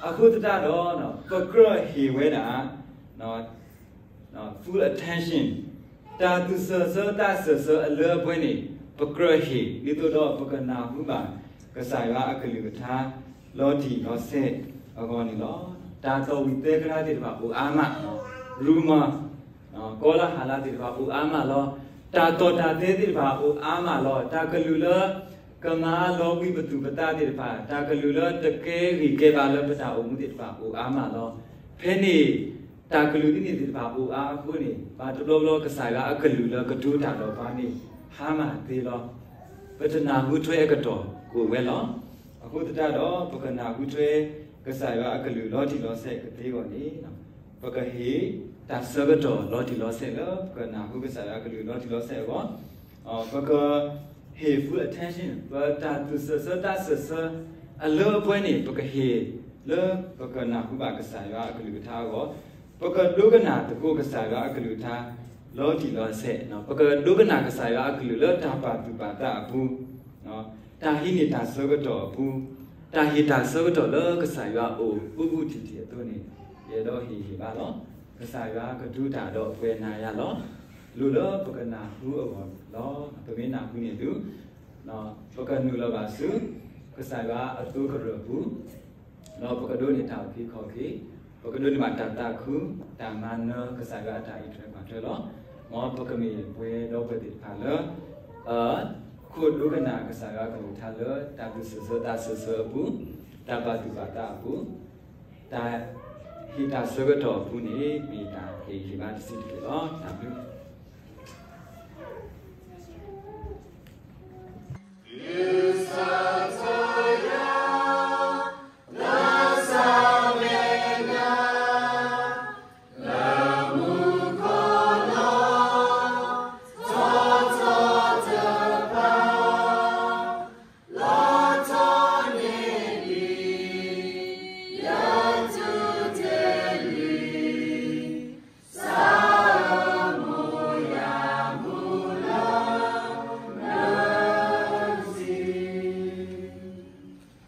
အဃိသတးဒီး ပကြၢးဟ့ၣ်ဝဲဒၣ် full attention, တၢ်သူၣ်စၢၤဆၢသးစၢၤဆၢအလၢအပှဲၤန့ၣ် ပကြၢးဟ့ၣ် ဒ်သိးဒီးပကနၢ်ဟူဘၣ် ကစၢ်ယွၤအကလုၢ်ကထါ လီၤတံၢ်လီၤဆဲးအဂီၢ်န့ၣ်လီၤ. တၢ်သီၣ်ဝံၣ်သဲကလၤသ့ၣ်တဖၣ်အိၣ်အါမး, rumor, ကီလဟးလးသ့ၣ်တဖၣ်အိၣ်အါမးလီၤ. တၢ်သီၣ်တၢ်သဲသ့ၣ်တဖၣ်အိၣ်အါမးလီၤ. တၢ်ကလုၢ်လၢ ကမၤလီၤဘှံးပသူၣ်ပသးသ့ၣ်တဖၣ်, တၢ်ကလုၢ်လၢတကဲဂံၢ်ကဲဘါလၢပတၢ်အိၣ်မူသ့ၣ်တဖၣ်အိၣ်အါမးလီၤ. ဖဲန့ၣ် တၢ်ကလုၢ်ဒ်န့ၣ်သ့ၣ်တဖၣ်အိၣ်အါအဃိန့ၣ် ဘၣ်တဘျီဘျီကစၢ်ယွၤအကလုၢ်လၢကတိၤတၢ်ဒီးပှၤန့ၣ် ဟါမၢ်သ့လီၤ. ပတနၢ်ဟူထွဲအကတီၢ်ကအိၣ်ဝဲလီၤ. အဃိသတးဒီး ပကနၢ်ဟူထွဲ ကစၢ်ယွၤအကလုၢ်လီၤတံၢ်လီၤဆဲးကသ့အဂီၢ်န့ၣ် ပကဟ့ၣ်တၢ်ဆၢကတီၢ်လီၤတံၢ်လီၤဆဲးလၢ ပကနၢ်ဟူကစၢ်ယွၤအကလုၢ်လီၤတံၢ်လီၤဆဲးအဂီၢ်, ပကဟ့ၣ် full attention, ပတၢ်သူၣ်စၢၤဆၢသးစၢၤဆၢအလၢအပှဲၤန့ၣ် ပကဟ့ၣ် လၢပကနၢ်ဟူဘၣ်ကစၢ်ယွၤအကလုၢ်ကထါအဂီၢ်, ပကဒိကနၣ်သကိးကစၢ်ယွၤအကလုၢ်ကထါ လီၤတံၢ်လီၤဆဲး, ပကဒိကနၣ်ကစၢ်ယွၤအကလုၢ်လၢတၢ်ပာ်သူၣ်ပာ်သးအပူၤ, တၢ်ဟံးန့ၢ်တၢ်ဆၢကတီၢ်အပူၤ, တၢ်ဟ့ၣ်တၢ်ဆၢကတီၢ်လၢကစၢ်ယွၤအအိၣ် ဘူးဘူးတံၢ်တံၢ်အသိးန့ၣ် ယအဲၣ်ဒိးဟ့ၣ်ဂံၢ်ဘါလီၤ. ကစၢ်ယွၤကဒုးတၢ်ဒီးပှဲၤနၤယၤလီၤ. လိၣ်လၢပကနၢ်ဟူအဂီၢ်လီၤ. ပမ့ၢ်နၢ်ဟူန့ၣ်ဒုး ပကနုာ်လီၤဘၣ်ဆူ ကစၢ်ယွၤအသိကရၢၢ်ပူၤ, ဒီးပကဒိးန့ၢ်တၢ်အုၣ်က့ၤခီၣ်က့ၤ, ပကဒိးန့ၢ်ဘၣ်တၢ်သးခု, တၢ်မၤနၢၤကစၢ်ယွၤအတၢ်အံးထွဲကွၢ်ထွဲလီၤ. မ်ပကမ့ၢ်ပှဲၤဒီပုၢ်ဝဲၢ်သ့ၣ်တဖၣ်လၢ ခိၣ်ဒိကနၣ်ကစၢ်ယွၤကလုၢ်ကထါလၢ တၢ်သူၣ်စၢၤသးစၢၤအပူၤ, တၢ်ပာ်သူၣ်ပာ်သးအပူၤ, တၢ်ဟ့ၣ်တၢ်ဆၢကတီၢ်အပူၤန့ၣ် မ့ၢ်တၢ်ဟ့ၣ်ဂံၢ်ဘါတဆံးတက့ၢ်လီၤ. တၢ်ဘျုး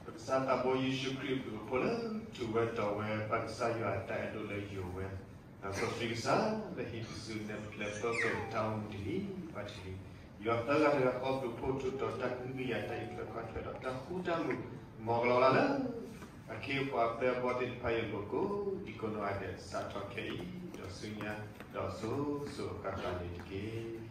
ပကစၢ်သးဘိယ့ၣ်ၡူးခရံာ် အဘျုးအဖှိၣ်လၢထူၣ်ဝဲတီၤဝဲ ပၢ်ကစၢ်ယွၤအတၢ်အဲၣ်ဒိးလၢယိာ်ဝဲ, ဒီးစီဆှံကစၢ်လၢဟံးပစုနဲၣ်ဖျဲးသီကၢၣ်တၢ်အိၣ်မူတ့ၢ်လံ, ဘၣ်တ့ၢ်လံ, ယွၤသၢဂၤတဂၤဃီဘျုးဖှိၣ်ထူးတီၤတၢ်ကဟုကယာ်တၢ်အံးထွဲကွၢ်ထွဲဒီးတၢ်ဃူတၢ်မုာ် မ်ကလီၤလၢ အခ့အပှၤအပျဲၢ်အဘီၣ်သ့ၣ်တဖၣ်အလိၤကိးဒံကိးနီၢ်ဂၤဒဲး စးထီၣ်ခဲအံၤ ဒီးဆူညါ ဒီးစိၤစိၤအဃၣ်ဃၣ်န့ၣ်တက့ၢ်.